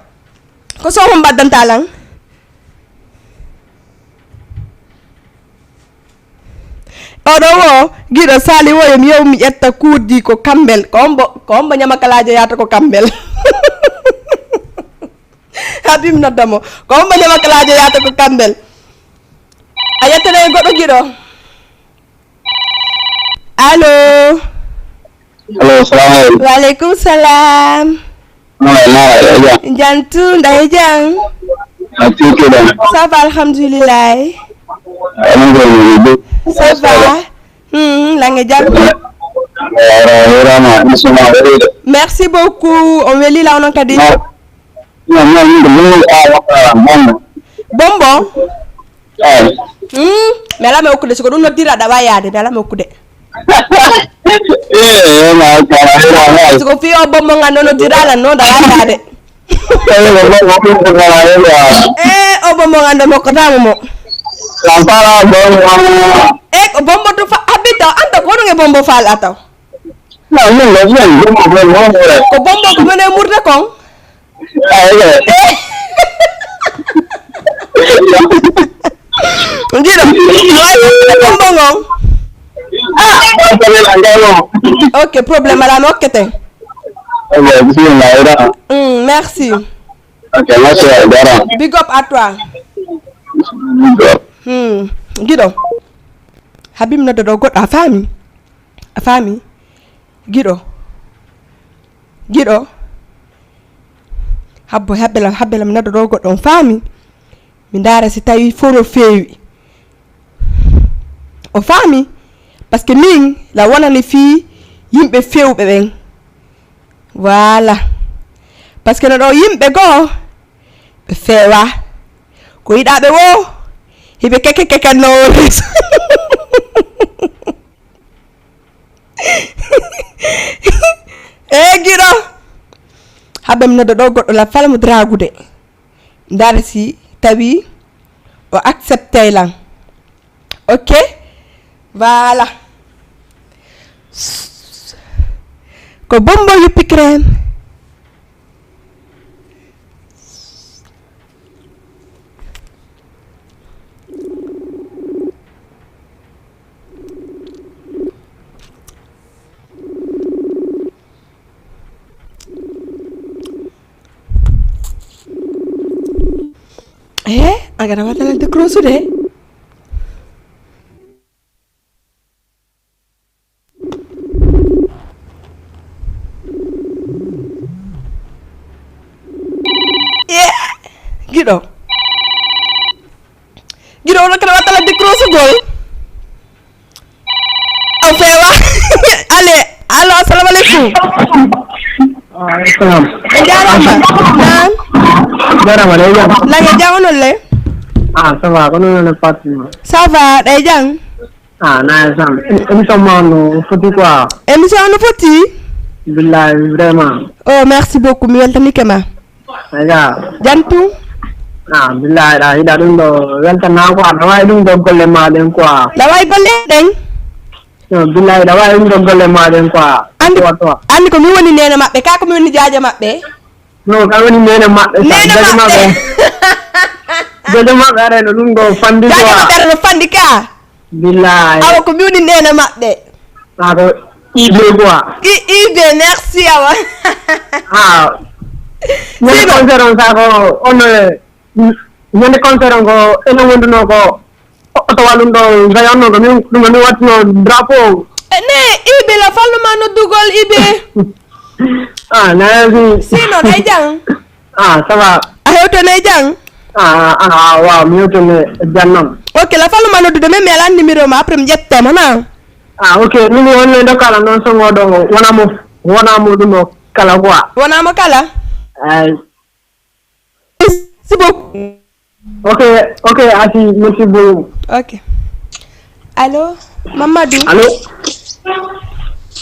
ko so hon mbaddanta lan? Oɗo wo, giɗo sali wo, yo mi yew mi ƴetta kuurdi ko Kambel. Ko ombo, ko ombo ñamakalaajo yaata ko Kambel. Habib nodda mo. Ko ombo ñamakalaajo yaata ko Kambel. A yettane e goɗɗo giɗo. Allo. Allo, salamu aleykum. Wa aleykum salam. Nawa, nawa, e jam. Jam tu, nda e jam. A tiki da. Ça va, alhamdulillah. Alhamdulillah. Ça va. Hmm, lange jam. Wara, wara ma, inshallah, wara. Merci beaucoup. On weli la onon kadi. Non, non, non, non, ah, ah, ah, ah. Bonbon. Eh. Hmm, mi ala mi okkude, siko ɗum noddira ɗa wayaade, mi ala mi okkude. Eh, eh, ma, ma, ma, ma. Siko fiyo bonbon ngan ɗo noddira lan noon ɗa wayaade. Eh, bonbon, bonbon, bonbon, ma, ma. Eh, o bonbon ngan ɗo mokkotamo mo. Lan fala bonbon. Eh, ko bonbon to fa-, habita, anta ko ɗum e bonbon fal ataw. Non, non, non, non, non, non, non, non. Ko bonbon ko mene murde kon? Ah, ouais. Ndiɗo, bonbon on? Ah, problème, ah, non. Ok, problème, ala mi okkete. Ok, bismillah, ira. Mm, merci. Ok, merci, ira. Big up à toi. Big up. Hmm, Giɗo. Habib nodda ɗo goɗɗo, a faami? A faami? Giɗo. Giɗo. Habbo, habbelam, habbelam nodda ɗo goɗɗo, on faami? Mi ndaara si tawi fof no feewi. O faami? Parce que min, la wonani fii yimɓe feewɓe ɓen. Voilà. Parce que no ɗo yimɓe goo, ɓe feewa. Ko yiɗaaɓe woo, hiɓe keke keke no reeso. Eh, giɗo. Haɓe mi nodda ɗo goɗɗo la fala mo dragude. Ndaara si tawi O acceptey lan. Ok. Voilà. Ko bonbon yuppi crème. Eh, a gada watalante crosu de. Eh, giɗo. Giɗo, ono kene wattala décrochugol. O fewa. Ale, allo, assalamu alaikum. Waalaikum salam. En jarama. Naam. Jarama, ɗe jam? Lage jam, onon le? Ah, ça va, ko non, non, Fatima. Ça va, ɗe jam? Ah, nice, am. Émission ma no foti quoi. Émission no foti? Billahi, vraiment. Oh, merci beaucoup. Mi weltanike ma. Ega. Jantu? Ah, billahi, da hiɗa ɗum ɗo weltana quoi. Na wawi ɗum ɗo golle ma ɗen quoi. Na wawi golle ɗen? No, billahi, da wawi ɗum ɗo golle ma ɗen quoi. Andi, andi ko mi woni nene maɓɓe, ka ko mi woni jaaja maɓɓe. No, ka woni nene maɓɓe, sa nene jaja maɓɓe. Maɓɓe. Jaja maɓɓe areno ɗum ɗo fandi quoi. Jaja maɓɓe areno fandi ka. Billahi. Awa ko mi woni nene maɓɓe. Sa ko ibe quoi. I, ibe, merci awa. Ah. Ñande concert on sa ko on, eh, ñande concert on ko ene wonduno ko oto wa ɗum ɗo zayon no ko min ɗum mi wattuno drapeau o. Eh, ne ibe la fallu ma noddugol ibe. Ah, na yazi. Sino, ɗe jang? Ah, ça va. A hewtone jang? Ah, ah, ah, waaw, mi hewtone jannam. Ok, la fallu ma noddude, mais mi ala numéro ma, après mi ƴettoma na. Ah, ok, min mi wonno ndo kala noon so ngoɗo wona mo, wona mo ɗum o kala quoi. Wona mo kala? Ay. Merci beaucoup. Ok, ok, Asi, merci beaucoup. Ok. Allo, Mamadou? Allo?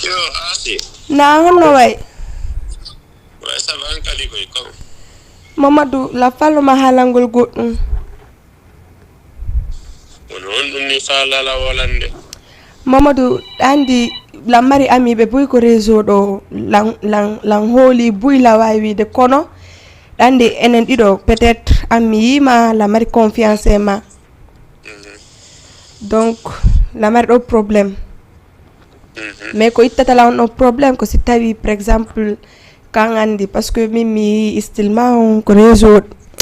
Yo, Asi. Na, honno way? Way, ça va, an kadi koy, kom. Mamadou, la fallu ma haalangol goɗɗum. Woni honɗum ni faalala wolande? Mamadou, ɗa anndi lan mari ami ɓe buy ko réseau ɗo, lan, lan, lan hooli buy la waawi wiide, kono ɗa anndi enen ɗiɗo, peut-être an mi yiima la mari confiance e ma. Mhm. Donc, la mari ɗo problème. Mhm. Mais ko ittata la on ɗo problème, ko si tawi, par exemple, kan anndi, parce que min mi yii style ma on ko réseau,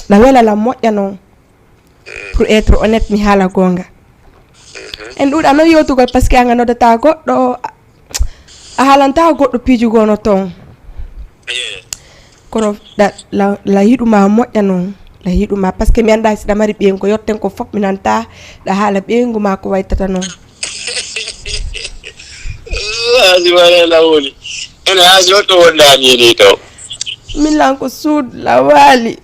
la wela la moƴƴa non. Pour être honnête, mi haala goonga. En ɗuuɗa noon yewtugol, parce que an a noddata goɗɗo, a haalanta goɗɗo piiji goo no toon. Kono ɗa, la, la yiɗu ma moƴƴa noon, la yiɗu ma, parce que mi anndaa si ɗa mari ɓeyngu, ko yotten ko fof mi nanta ɗa haala ɓeyngu ma ko waytata noon. Haasi wala lawoli. Ene haasi on to wondaani ni to. Min lan ko suud la waali.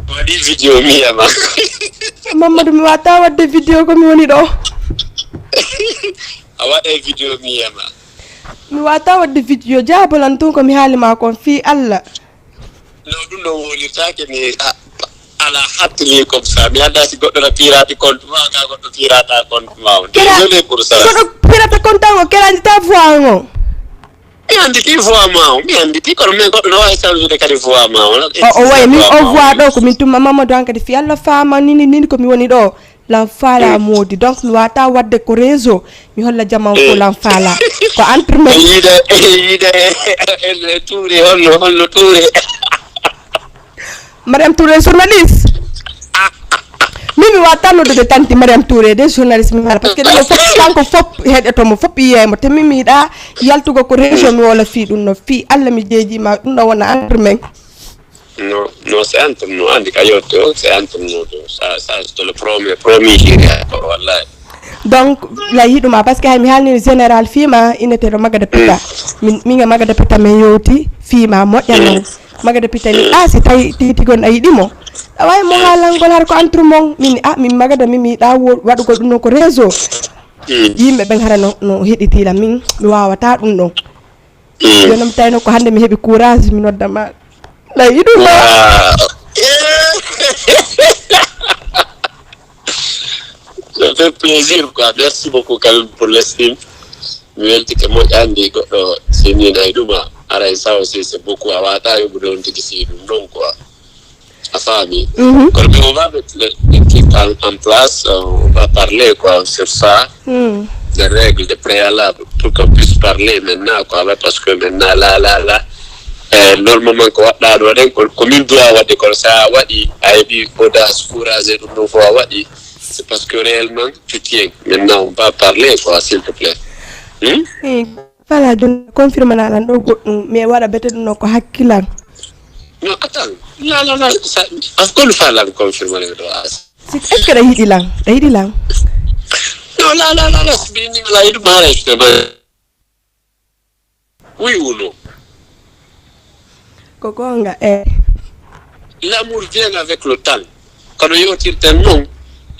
Waɗi video mi yama. Mamadou, mi wata wadde video ko mi woni ɗo. A waɗay video mi yama. Mi wata wadde video, jaabolan tun ko mi haali ma kon fii Allah. No, ɗum ɗo wonirtaake mi a-, ala hattini comme ça. Mi anndaa si goɗɗo na pirate compte ma, ka goɗɗo pirata compte ma. Kela, désolé pour ça. Goɗɗo pirata compte an o kelandita voix an o. Mi annditi voix ma o. Mi annditi kono mais goɗɗo no waawi changeude kadi voix ma o. O, o wayi min o voix ɗo ko min tumma Mamadou an kadi fii Allah faama nini, nini ko mi woni ɗo. Lan faala moodi. Donc mi wata wadde ko réseau. Mi holla jaman ko lan faala. Ko entre men. Yiide, yiide, e, e, e, tuure, holno, holno tuure. Mariam Touré, journaliste. Min mi wata noddude tanti Mariam Touré de journaliste mi haala. Parce que ɗum fof, kanko fof heɗoto mo, fof yiyay mo. Te min mi yiɗa yaltugo ko réseau mi woola fii ɗum no. Fii Allah mi jeeji ma, ɗum ɗo wona entre men. Non, non, c'est entre nous. Andi ka yewte o, c'est entre nous deux. Ça, ça, je te le promets, promis, chéri. Wallahi. Donc, la yiɗuma, parce que hay mi haalnino général fii ma, inneteeɗo Maga de Pita. Min, min e Maga de Pita, min yewti fii ma moƴƴa non. Maga de Pita ni, ah, si tawi tigi tigi on a yiɗi mo. A wawi mo haalangol har ko entre mon. Min, ah, min Maga de, min mi yiɗa wo-, waɗugol ɗum non ko réseau. Yimɓe ɓen hara no, no heɗiti la, min, mi wawata ɗum ɗon. Jooni mi tawno ko hannde mi heɓi courage, mi nodda ma. Lay iɗum ɗo. Waaw. Eh. Ça fait plaisir, quoi. Merci beaucoup quand même pour l'estime. Mi weltike moƴƴa, anndi goɗɗo sinninay ɗum, a aray sawo si c'est beaucoup, a wata yoɓude on tigi si ɗum ɗon, quoi. A faami? Mhm. Kono, mais on va mettre le, le truc en, en place, euh, on va parler, quoi, sur ça, des règles, des préalables, pour qu'on puisse parler maintenant, quoi, ouais, parce que maintenant, là, là, là, euh, normalement, ko waɗɗa ɗo ɗen, ko, ko min duwa waɗde, kono sa waɗi, a heɓi audace, courage e ɗum ɗon fof a waɗi, c'est parce que réellement, tu tiens. Maintenant, on va parler, quoi, s'il te plaît. Hmm? Fala, joni confirme na lan ɗo goɗɗum, mi waɗa bete ɗum ɗo ko hakkilan. Non, attends. La, la, la, ça, parce que le fa lan confirme na ɗo, ah. Si, est-ce que ɗa yiɗi lan? Ɗa yiɗi lan? Non, la, la, la, la, c'est bien, la, il m'a arrêté, mais oui ou non? Ko gonga, eh. L'amour vient avec le temps. Kono yewtirten non.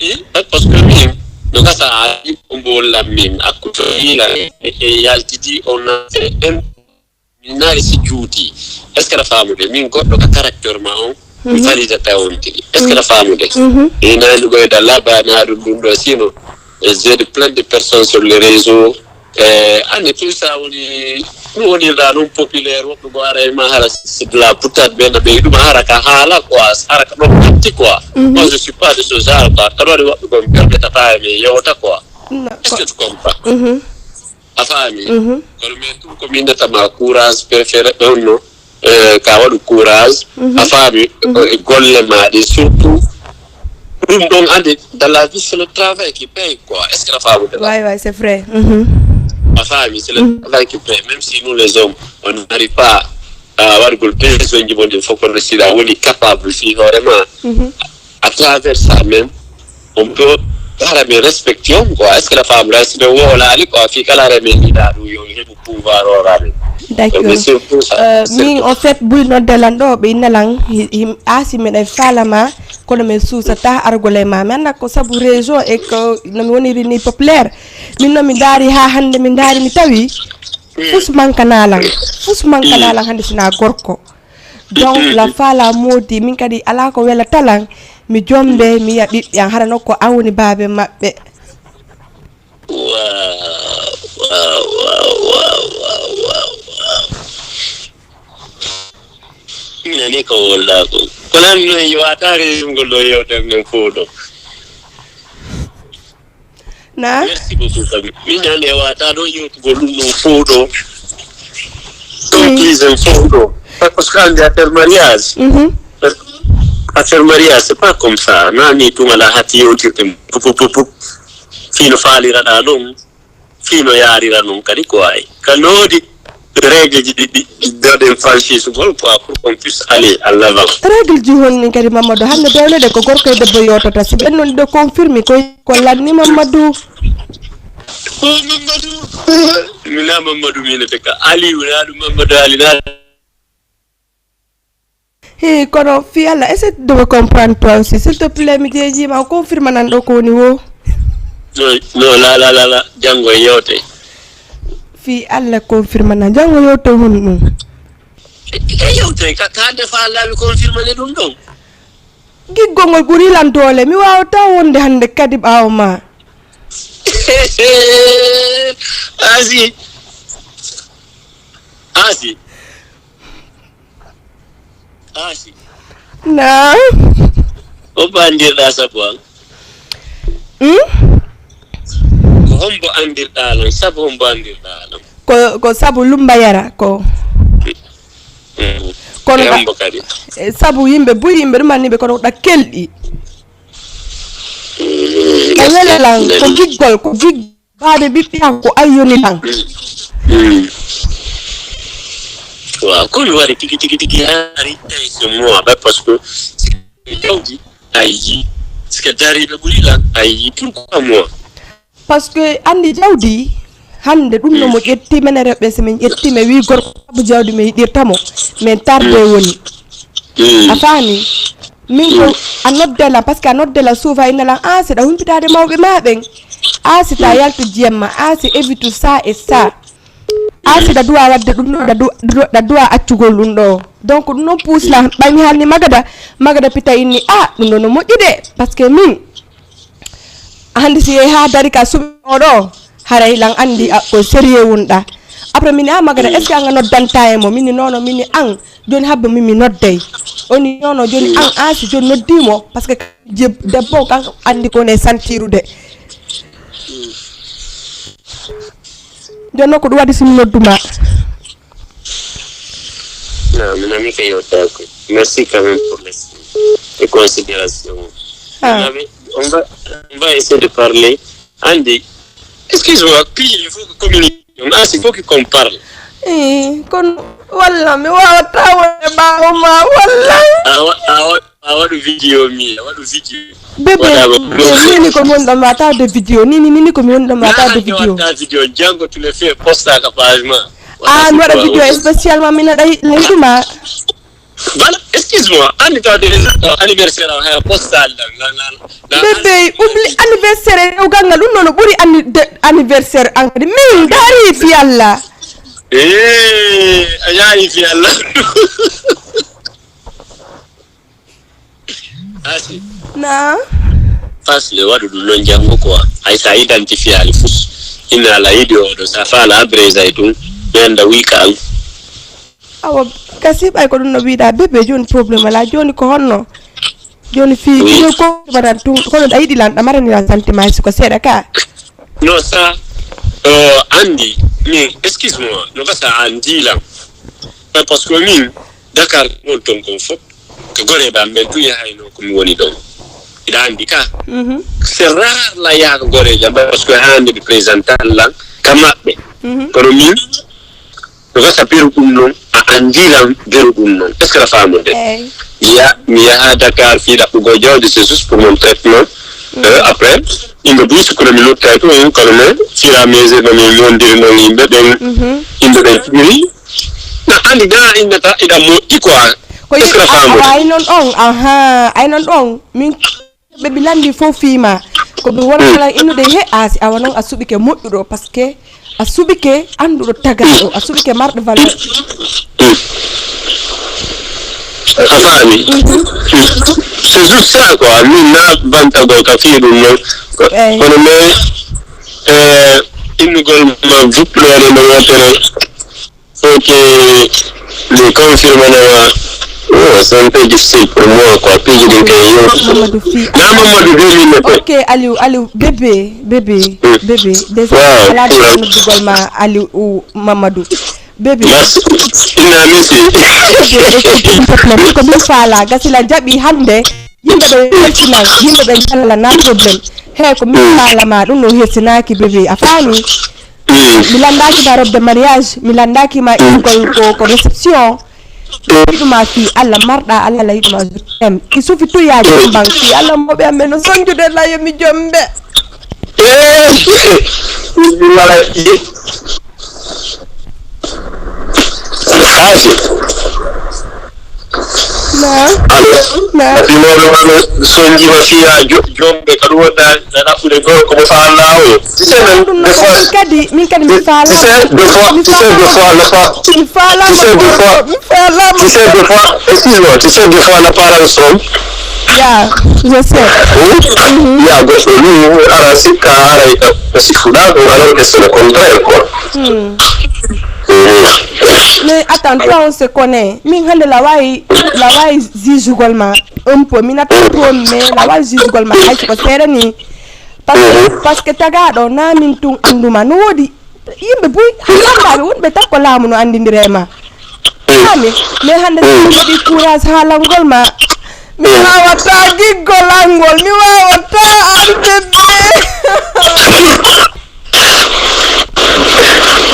I, parce que min, no gasa a yi ko mbo lammin, akkuto ila, e, e yaltidi on na, en, min naari si juuti. Est-ce que aɗa faamude? Min goɗɗo ka caractère ma on, mi validata on tigi. Est-ce que aɗa faamude? Mhm. Ina ni ɓeyda laba na ɗum ɗum ɗo, sinon, eh, j'ai de plein de personnes sur les réseaux. Eh, anne tout ça woni, ɗum wonirɗa noon populaire, woɓɓe ko ara e ma hara c'est de la boutade, ɓe na ɓeyɗuma hara ka haala quoi, hara ka ɗon atti quoi. Mhm. Moi, je suis pas de ce genre quoi. Ka ɗo waɗi woɓɓe ko mi permetata e mi yewta quoi. Non, est-ce que tu comprends? Mhm. A faami? Mhm. Kono mais ɗum ko min natama courage préféré ɗon no. Eh, ka waɗu courage, a faami, eh, golle ma ɗe, surtout ɗum ɗon ande, dans la vie, c'est le travail qui paye, quoi. Est-ce que a faami de? Ouais, ouais, c'est vrai. Mhm. A faami, c'est le travail qui paye. Même si nous, les hommes, on n'arrive pas à avoir le besoin du monde, il faut qu'on décide, on est capable, si vraiment, à travers ça même, on peut hara min respecti on quoi, est-ce que a faami? Hay si ɓe wowlaali quoi, fii kala hara min yiɗa ɗum yo heɓu pouvoir o hara min. D'accord. Mais c'est pour ça. Euh, min, en fait, ɓuri nodde lan ɗo, ɓe inna lan, hi-, him-, a si miɗen faalama, kono min suusata argol e ma. Mi annda ko sabu réseau e ko no mi woniri ni populaire. Min no mi ndaari haa hannde, mi ndaari mi tawi. Fus mankana lan. Fus mankana lan hannde sina gorko. Donc, la fala moodi, min kadi alaa ko welata lan, mi jombe, mi yiya ɓiɓɓe an, hara nokko an woni baabe maɓɓe. Wow, wow, wow. Minani ko wolla ko. Kono an non yo a taari ngol ɗo yewtere nden fof ɗo. Na? Merci beaucoup, Sabi. Min ñande wata ɗo yewtugol ɗum ɗum fof ɗo. Ɗum pisen fof ɗo. Par ce que ande affaire mariage. Mhm. Affaire mariage, c'est pas comme ça. Nani tun ala hatti yewtirɗe. Pup, pup, pup, pup. Fino faaliraɗa ɗum. Fino yaarira ɗum kadi ko ay. Ka noodi règle ji ɗi, ɗi, ɗi doɗen franchise ngol quoi, pour qu'on puisse aller en avant. Règle ji honni kadi Mamadou, hannde bewle ɗe ko gorko e debbo yewtata, si ɓen non ɗo confirme koy ko lanni Mamadou. Ko Mamadou. Mina Mamadou minete ka Aliou, na ɗum Mamadou Ali, na. Hi, kono fii Alla, essaie de me comprendre toi aussi, s'il te plaît, mi jeejiima, confirme nan ɗo ko woni wo. No, no, la, la, la, la, janngo e yewte. Fii Alla, confirme nan, janngo yewte hon ɗum. E, e yewte, ka, ka defa Alla, mi confirme ne ɗum ɗon. Giggol ngol ɓuri lan doole, mi waawata wonde hannde kadi ɓaawo ma. Asi. Asi. Asi. Naam. Ko bandirɗa sabu an? Hmm? Ko hombo andirɗa lan? Sabu hombo andirɗa lan? Ko, ko sabu Lumba Yara ko. Mm. Kono e ka-, hombo kadi? Eh, sabu yimɓe buy yimɓe ɗum anniɓe kono ɗa kelɗi. Mm, a wela lan, ko giggol, ko gig-, baade ɓiɓɓe an, ko ayyoni lan. Mm. Waaw, ko mi waɗi tigi, tigi, tigi, hari tawi c'est moi, ba, parce que jawdi, a yii, si ko dariiɓe ɓuri lan, a yii, pourquoi moi? Parce que anndi jawdi, hannde ɗum no mo ƴetti, menen rewɓe, so min ƴetti, mi wii gorko, sabu jawdi mi yiɗirta mo, min tarde woni. Mm. A faami? Min ko a nodde lan, parce que a nodde lan souvent, inna lan, "Ah, si ɗa humpitaade mawɓe ma ɓen. Ah, si ta yaltu jemma. Ah, si évite ça et ça. Ah, si ɗa duwa waɗde ɗum ɗo, ɗa du-, ɗa duwa accugol ɗum ɗo." Donc, ɗum ɗon puus lan, ɓay mi haalni Magada, Magada pita inni, "Ah, ɗum ɗo no moƴƴi de, parce que min, Hannde si yehi haa dari ka suɓi oɗo, haray lan anndi a, ko sérieux wonɗa. Après mini a magara, est-ce que anga noddanta e mo? Mini nono, mini an, joni habbe mimi noddey. Oni nono, joni an, an si joni noddimo, parce que je, debbo kan anndi ko ne santirude. Joni noon ko ɗum waɗi simi nodduma. Non, mi nami ka yewtaki. Merci quand même pour les, les considérations. Ah. On, avait, on, va, on va essayer de parler. Andy, excuse-moi, puis il faut que communiquer. Ah, il faut qu'on parle. Eh, kon walla mi wawata wonde ɓawo ma walla. A waɗu vidéo mi a waɗu vidéo. Bébé, nini ko mi woni ɗon wata de vidéo, nini nini ko mi woni ɗon wata de vidéo. Wata vidéo, jango tu le fais posta ka page ma. Ah, mi waɗa vidéo spécialement mi naɗa layduma. Voilà, excuse-moi, anni taw de anniversaire am haya posta lan lan lan. Bébé, oublie anniversaire e rewgal ngal, ɗum noon o ɓuri anniversaire an kadi min daari fi Allah. Eh, a yaari fi Allah. Asi. Na. Fasle waɗu ɗum noon janngo quoi. Hay sa identifiyaali fof. Inna ala yiɗi oɗo sa faala abrégé ɗum. Mi annda wika an. Awa kasi ɓay ko ɗum no wiɗa bébé joni problème ala joni ko honno? Joni fi joni ko baɗan tun kono ɗa yiɗi lan ɗa marani lan sentiment hay siko seeɗa ka. No sa uh, andi min excuse moi no gasa an dilan. Par ce que min Dakar won ton kon fof ko goreɓe am ɓen tun yahayno komi woni ɗon. Iɗa andi ka c'est rare la yaha ko gorejo am parce que hande ɓe présentan lan ka maɓɓe. Kono min no gasa beru ɗum noon a andiran beru ɗum noon est ce que a famude? Ya mi yaha Dakar fii ɗaɓɓugol jawdi c'est juste pour mon traitement. Après yimɓe buy sukkuna mi lutta e tun kono mais fira mesure no min mondiri noon yimɓe ɓen. Yimɓe ɓen tiri na andi ga innata iɗa moƴƴi quoi. Ko est ce que a famude? Ay noon ɗon aha ay noon ɗon min ɓe mi landi fof fiima ko mi wona kala innude he a si awa noon a suɓike moƴƴuɗo parce que a suɓike annduɗo tagaɗo a suɓike marɗo valeur. A faami? C'est juste ça quoi min na bantagol ka fii ɗum noon. Kono mais innugol ma vuɗɗoore no wootere. Ok, mi confirme nama. Oh, c'est un peu difficile pour moi quoi. Piiji ɗin kay yo. Mamadou fi. Na Mamadou deux mille. Ok, Aliou, Aliou, bébé, bébé, bébé. Déjà, ala noddugol ma Aliou ou Mamadou. Bébé. Merci. Ina misi. Bébé, écoute, s'il te plaît, ko min faala, gasila jaɓi hannde. Yimɓe ɓe weltinan, yimɓe ɓe ngalala na problème. Hey, ko min faala ma ɗum no hersinaaki bébé, a faami? Mi landaaki ma robe de mariage, mi landaaki ma innugol ko ko réception. Yiɗuma fii Allah marɗa Allah la yiɗuma je t'aime. Il suffit tout ya jomban fii Allah moɓe amen no sonjude la yo mi jombe. Haasi. Naam. Naam. Fimooɓe maɓɓe sonjima fiya jomɓe ka ɗum wonda na ɗaɓɓude gorko mo faalnaa o. Tu sais même des fois kadi min kadi mi faala tu sais des fois tu sais des fois le fa mi faala tu sais des fois tu sais des fois excuse-moi tu sais des fois le parent sont ya je sais ya goɗɗo ni ara sikka ara ka sikkuɗa ɗum alors que c'est le contraire quoi. Mais attends, toi on se connaît. Min hande la wawi la wawi jugugol ma un peu. Min attends trop mais la wawi jugugol ma hay ko seeɗa ni. Parce que tagaɗo na min tun anduma no wodi yimɓe buy landaɓe wonɓe tan ko laamu no andidire ma. Ami mais hande so waɗi courage haalangol ma. Mi wawata giggol angol mi wawata arde be.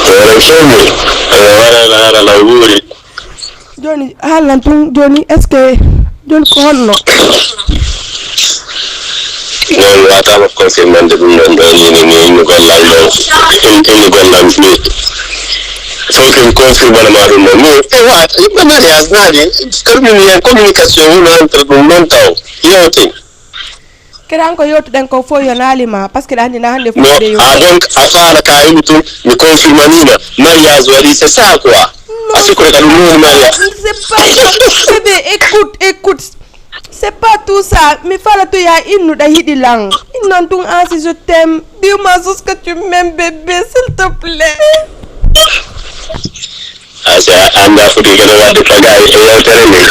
Hoore fewmi ene warana ara law wuuri. Joni haalnan tun joni est ce que joni ko honno? Non mi watama confirmande ɗum ɗon ɗo nini ni innugol lan ɗo innugol lan ni. Faut que mi confirmane ma ɗum ɗon ni e wata yimɓe mariage nani. Kaɗum mi wiya communication woni entre ɗum ɗon taw yewten. Keɗan ko yewtuɗen ko fof yonali ma parce que ɗa anndi na hannde fof de a donc a faala ka emi tun mi confirmanima mariage waɗi c'est ça quoi. A sikkude ka ɗum woni mariage. C'est pas ça bébé écoute écoute. C'est pas tout ça mi faala to ya innuɗa yiɗi lan. Non, ɗum Asi, je t'aime. Dis-moi juste que tu m'aimes, bébé, s'il te plaît. Asi, a anndaa foti kene waɗde pagaille e yewtere nde.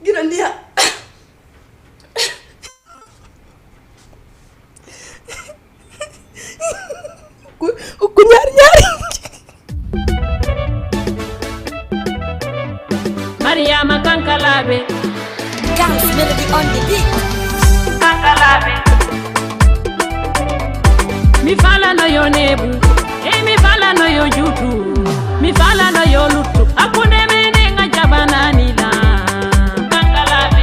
Giɗo ndiyam. Ku, ku ñaari ñaari. Mariama Kankalabe. Dance melody on the beat. Kankalabe. Mi faalano yo neeɓu, e mi faalano yo juutu, mi faalano yo luttu, hakkunde menen a jaɓanaani la. Kankalabe.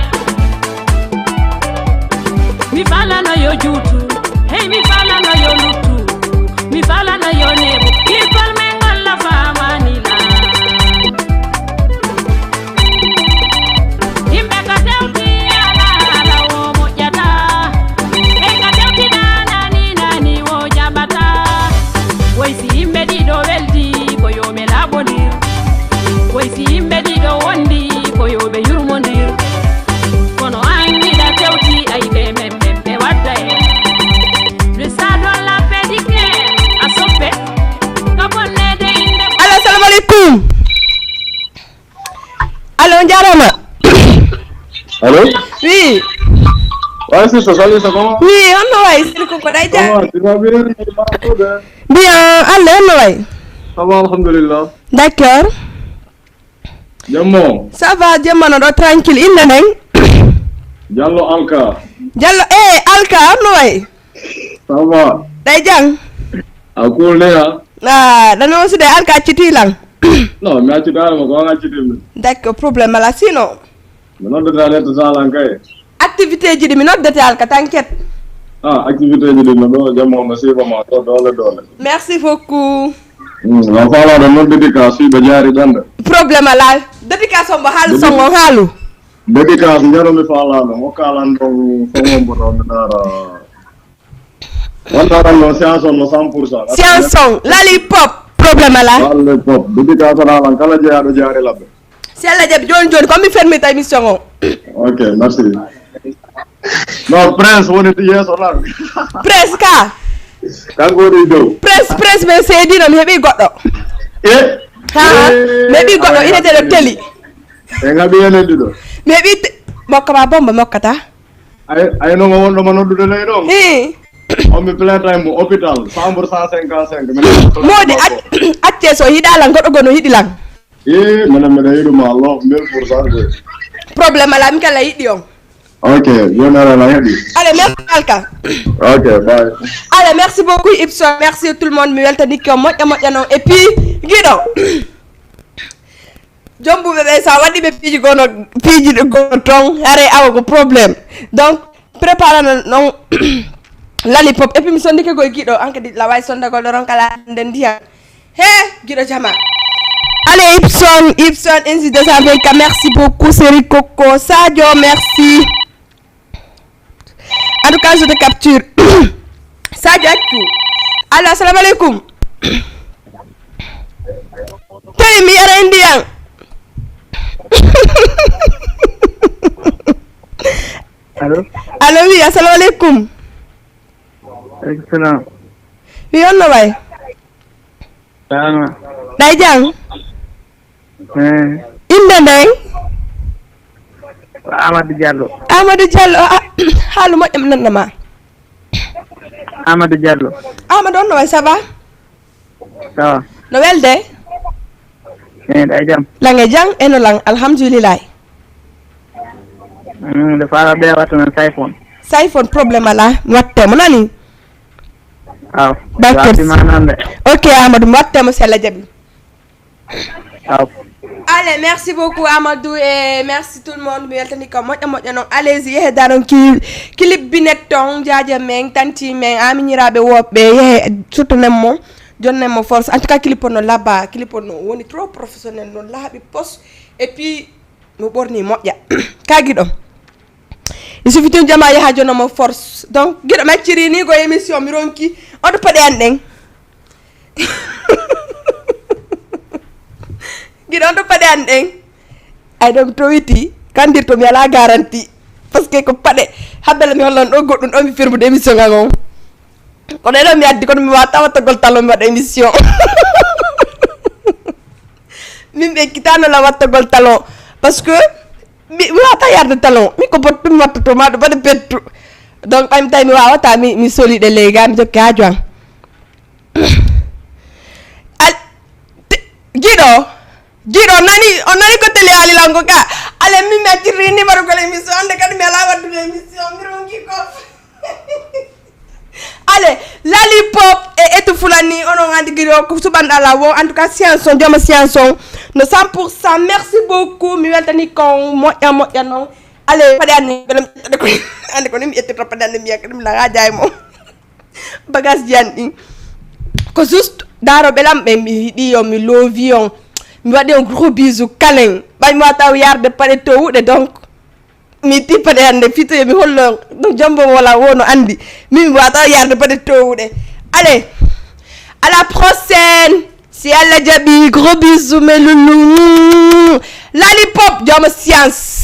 Mi faalano yo juutu, hey, mi faalano yo luttu, mi faalano yo neeɓu, irkol men ngol la faamaani la. Yimɓe ka tewti ala ala wo moƴƴata. Ɓe ka tewti nana ni nani wo jaɓata. Woy si yimɓe ɗiɗo weldi ko yo ɓe laaɓondir. Woy si yimɓe ɗiɗo wondi ko yo ɓe yurmondir. Kono an miɗa tewti ay ɓe men men ɓe wadda e. Le sadon la pédicure a soppe. Ka bonnede inde. Allo, assalamu aleykum. Allo, on jaaraama. Allo? Oui. Ouais, c'est ça, salut, ça comment? Oui, on no wayi, sir ko ko day jaa. Comment? Tu vas bien? Bien, Alla, on no wayi. Ça va, alhamdulillah. D'accord. Jammo? Ça va, jamma no ɗo tranquille. Innde nden? Diallo Alka. Diallo, eh, Alka, on no wayi? Ça va? Ɗay jang? A cool ne, ha? Ah, ɗan on si ɗay Alka acciti lan. Non, mi accitaano mo, ko on acciti mi. D'accord, problème ala, sinon. Mi noddata retta salan kay. Activité ji ɗi mi noddata Alka, t'inquiète. Ah, activité ji ɗi no ɗo, jamma on no siiba ma, ɗo doole doole. Merci beaucoup. Hmm, a faalaɗo nodditi ka siiba jaari ɗan de. Problème ala. Dédicace on mo haalu, dédicace songo haalu. Dédicace, njaro mi faalaano, mo kaalan ɗon, ko won mboɗo, mi ndaara. Wonno ɗon no science on no cent pour cent. Science on, lollipop, problème ala. Lollipop, dédicace on alan, kala jeyaaɗo jaari labbe. Si Alla jaɓi, jooni jooni, ko mi fermita émission on. Ok, merci. Non, Prince woni to yeeso lan. Prince ka? Kanko woni dow. Prince, Prince, ɓe seedino, mi heɓi goɗɗo. Eh? Ha? Eh, mi heɓi goɗɗo, ay, ina de teli. En haɓi enen ɗiɗo. Mi heɓi te-, mokka ma bomba mokkata. Ay, ay, non, o wonɗo ma noddude ley ɗon. Hi. On mi plainte mo hôpital, chambre cent cinquante-cinq. Moodi, ac-, acce so yiɗa lan, goɗɗo gono yiɗi lan. Hi, menen meɗen yiɗuma, Allah, mille pour cent de. Problème ala, mi kala yiɗi on. Ok, joni ala na heɓi. Allez, merci Alka. Ok, bye. Allez, merci beaucoup Ibson, merci tout le monde, mi weltani ko moƴƴa moƴƴa non. Et puis, giɗo. Jombuɓe ɓe, sa waɗi ɓe piiji gono, piiji ɗi gono ton, haray awa ko problème. Donc, préparana non lollipop. Et puis mi sondike koye giɗo, an kadi la wawi sondagol ɗo ron kala nden ndiyam. He, giɗo jama. Allez, Ibson, Ibson, N J deux cent vingt-quatre, merci beaucoup, Seri Coco, Sadio, merci. En tout cas, je te capture. Sadio, accu. Allo, assalamu aleykum. Tawi mi yara e ndiyam. Allo? Allo, oui, assalamu aleykum. Aleykum salam. Wi, on no wayi? Salama. Ɗay jam? Eh. Innde nden? Ko Amadou Diallo. Amadou Diallo, a, a, haalu moƴƴo mi nanna ma. Amadou Diallo. Amadou, on no wayi, ça va? Ça va. No welde? Eh, ɗay jam? Lange jam, eno lang, alhamdulillahi. Mm, nde faala ɓe watta men sayfon. Sayfon, problème ala, mi watte mo, nani? Aw. D'accord. Waati ma nande. Ok, Amadou, mi watte mo si Alla jaɓi. Aw. Allez, merci beaucoup Amadou et merci tout le monde. Mi weltani ko moƴƴa moƴƴa non. Allez-y, yehe daron ki clip binet ton, jaaja men, tanti men, aminiraaɓe woɓɓe, yehe suttanen mo. Jonnanmo force. En tout cas, clip o no laaɓi, clip o no woni trop professionnel, no laaɓi pos. Et puis, mo ɓorni moƴƴa. Ka giɗo. Il suffit tun jama yaha jonnanmo force. Donc, giɗo mi acciri ni ko émission mi ronki. On ɗo paɗe an ɗen. Giɗo on ɗo paɗe an ɗen. Ay ɗo mi towiti. Kandir to mi ala garanti. Parce que ko paɗe. Habbela mi hollan ɗo goɗɗum ɗo mi firmude émission ngan on. Kono eno mi addi kono mi wata wattagol talon mi waɗa émission. Min ɓe kitano la wattagol talon. Parce que mi mi wata yarde talon. Mi ko bottu mi wattoto ma ɗo baɗa bettu. Donc ɓay mi tawi mi wawata mi mi soli ɗe ley ga mi jokke haaju an. Al te- giɗo. Giɗo nani o nani ko télé alilango ka. Ale min mi accirri ni mbaɗugol émission ande kadi mi ala waddude émission mi ronki ko. Ale, Lollipop e Etu Fulani onon andi giɗo ko suɓanɗo ala wo en tout cas science on jooma science on no cent pour cent merci beaucoup mi weltani kon moƴƴa moƴƴa noon. Ale paɗe anni beɗam ƴettade ko ande ko ni mi ƴettata paɗe anni mi yakka ɗum laga jaay mo. Bagage ji an ɗin ko juste daaro ɓelam ɓe mi yiɗi on mi loovi on. Mi waɗi on gros bisou kalen ɓay mi wata yarde paɗe towuɗe donc. Mi tippa ɗe hannde fitoye mi hollo no jombo wala wo no anndi min mi wata yarde bade towuɗe. Allez, à la prochaine. Si Allah jaɓi gros bisou mes loulous. Lollipop jooma science.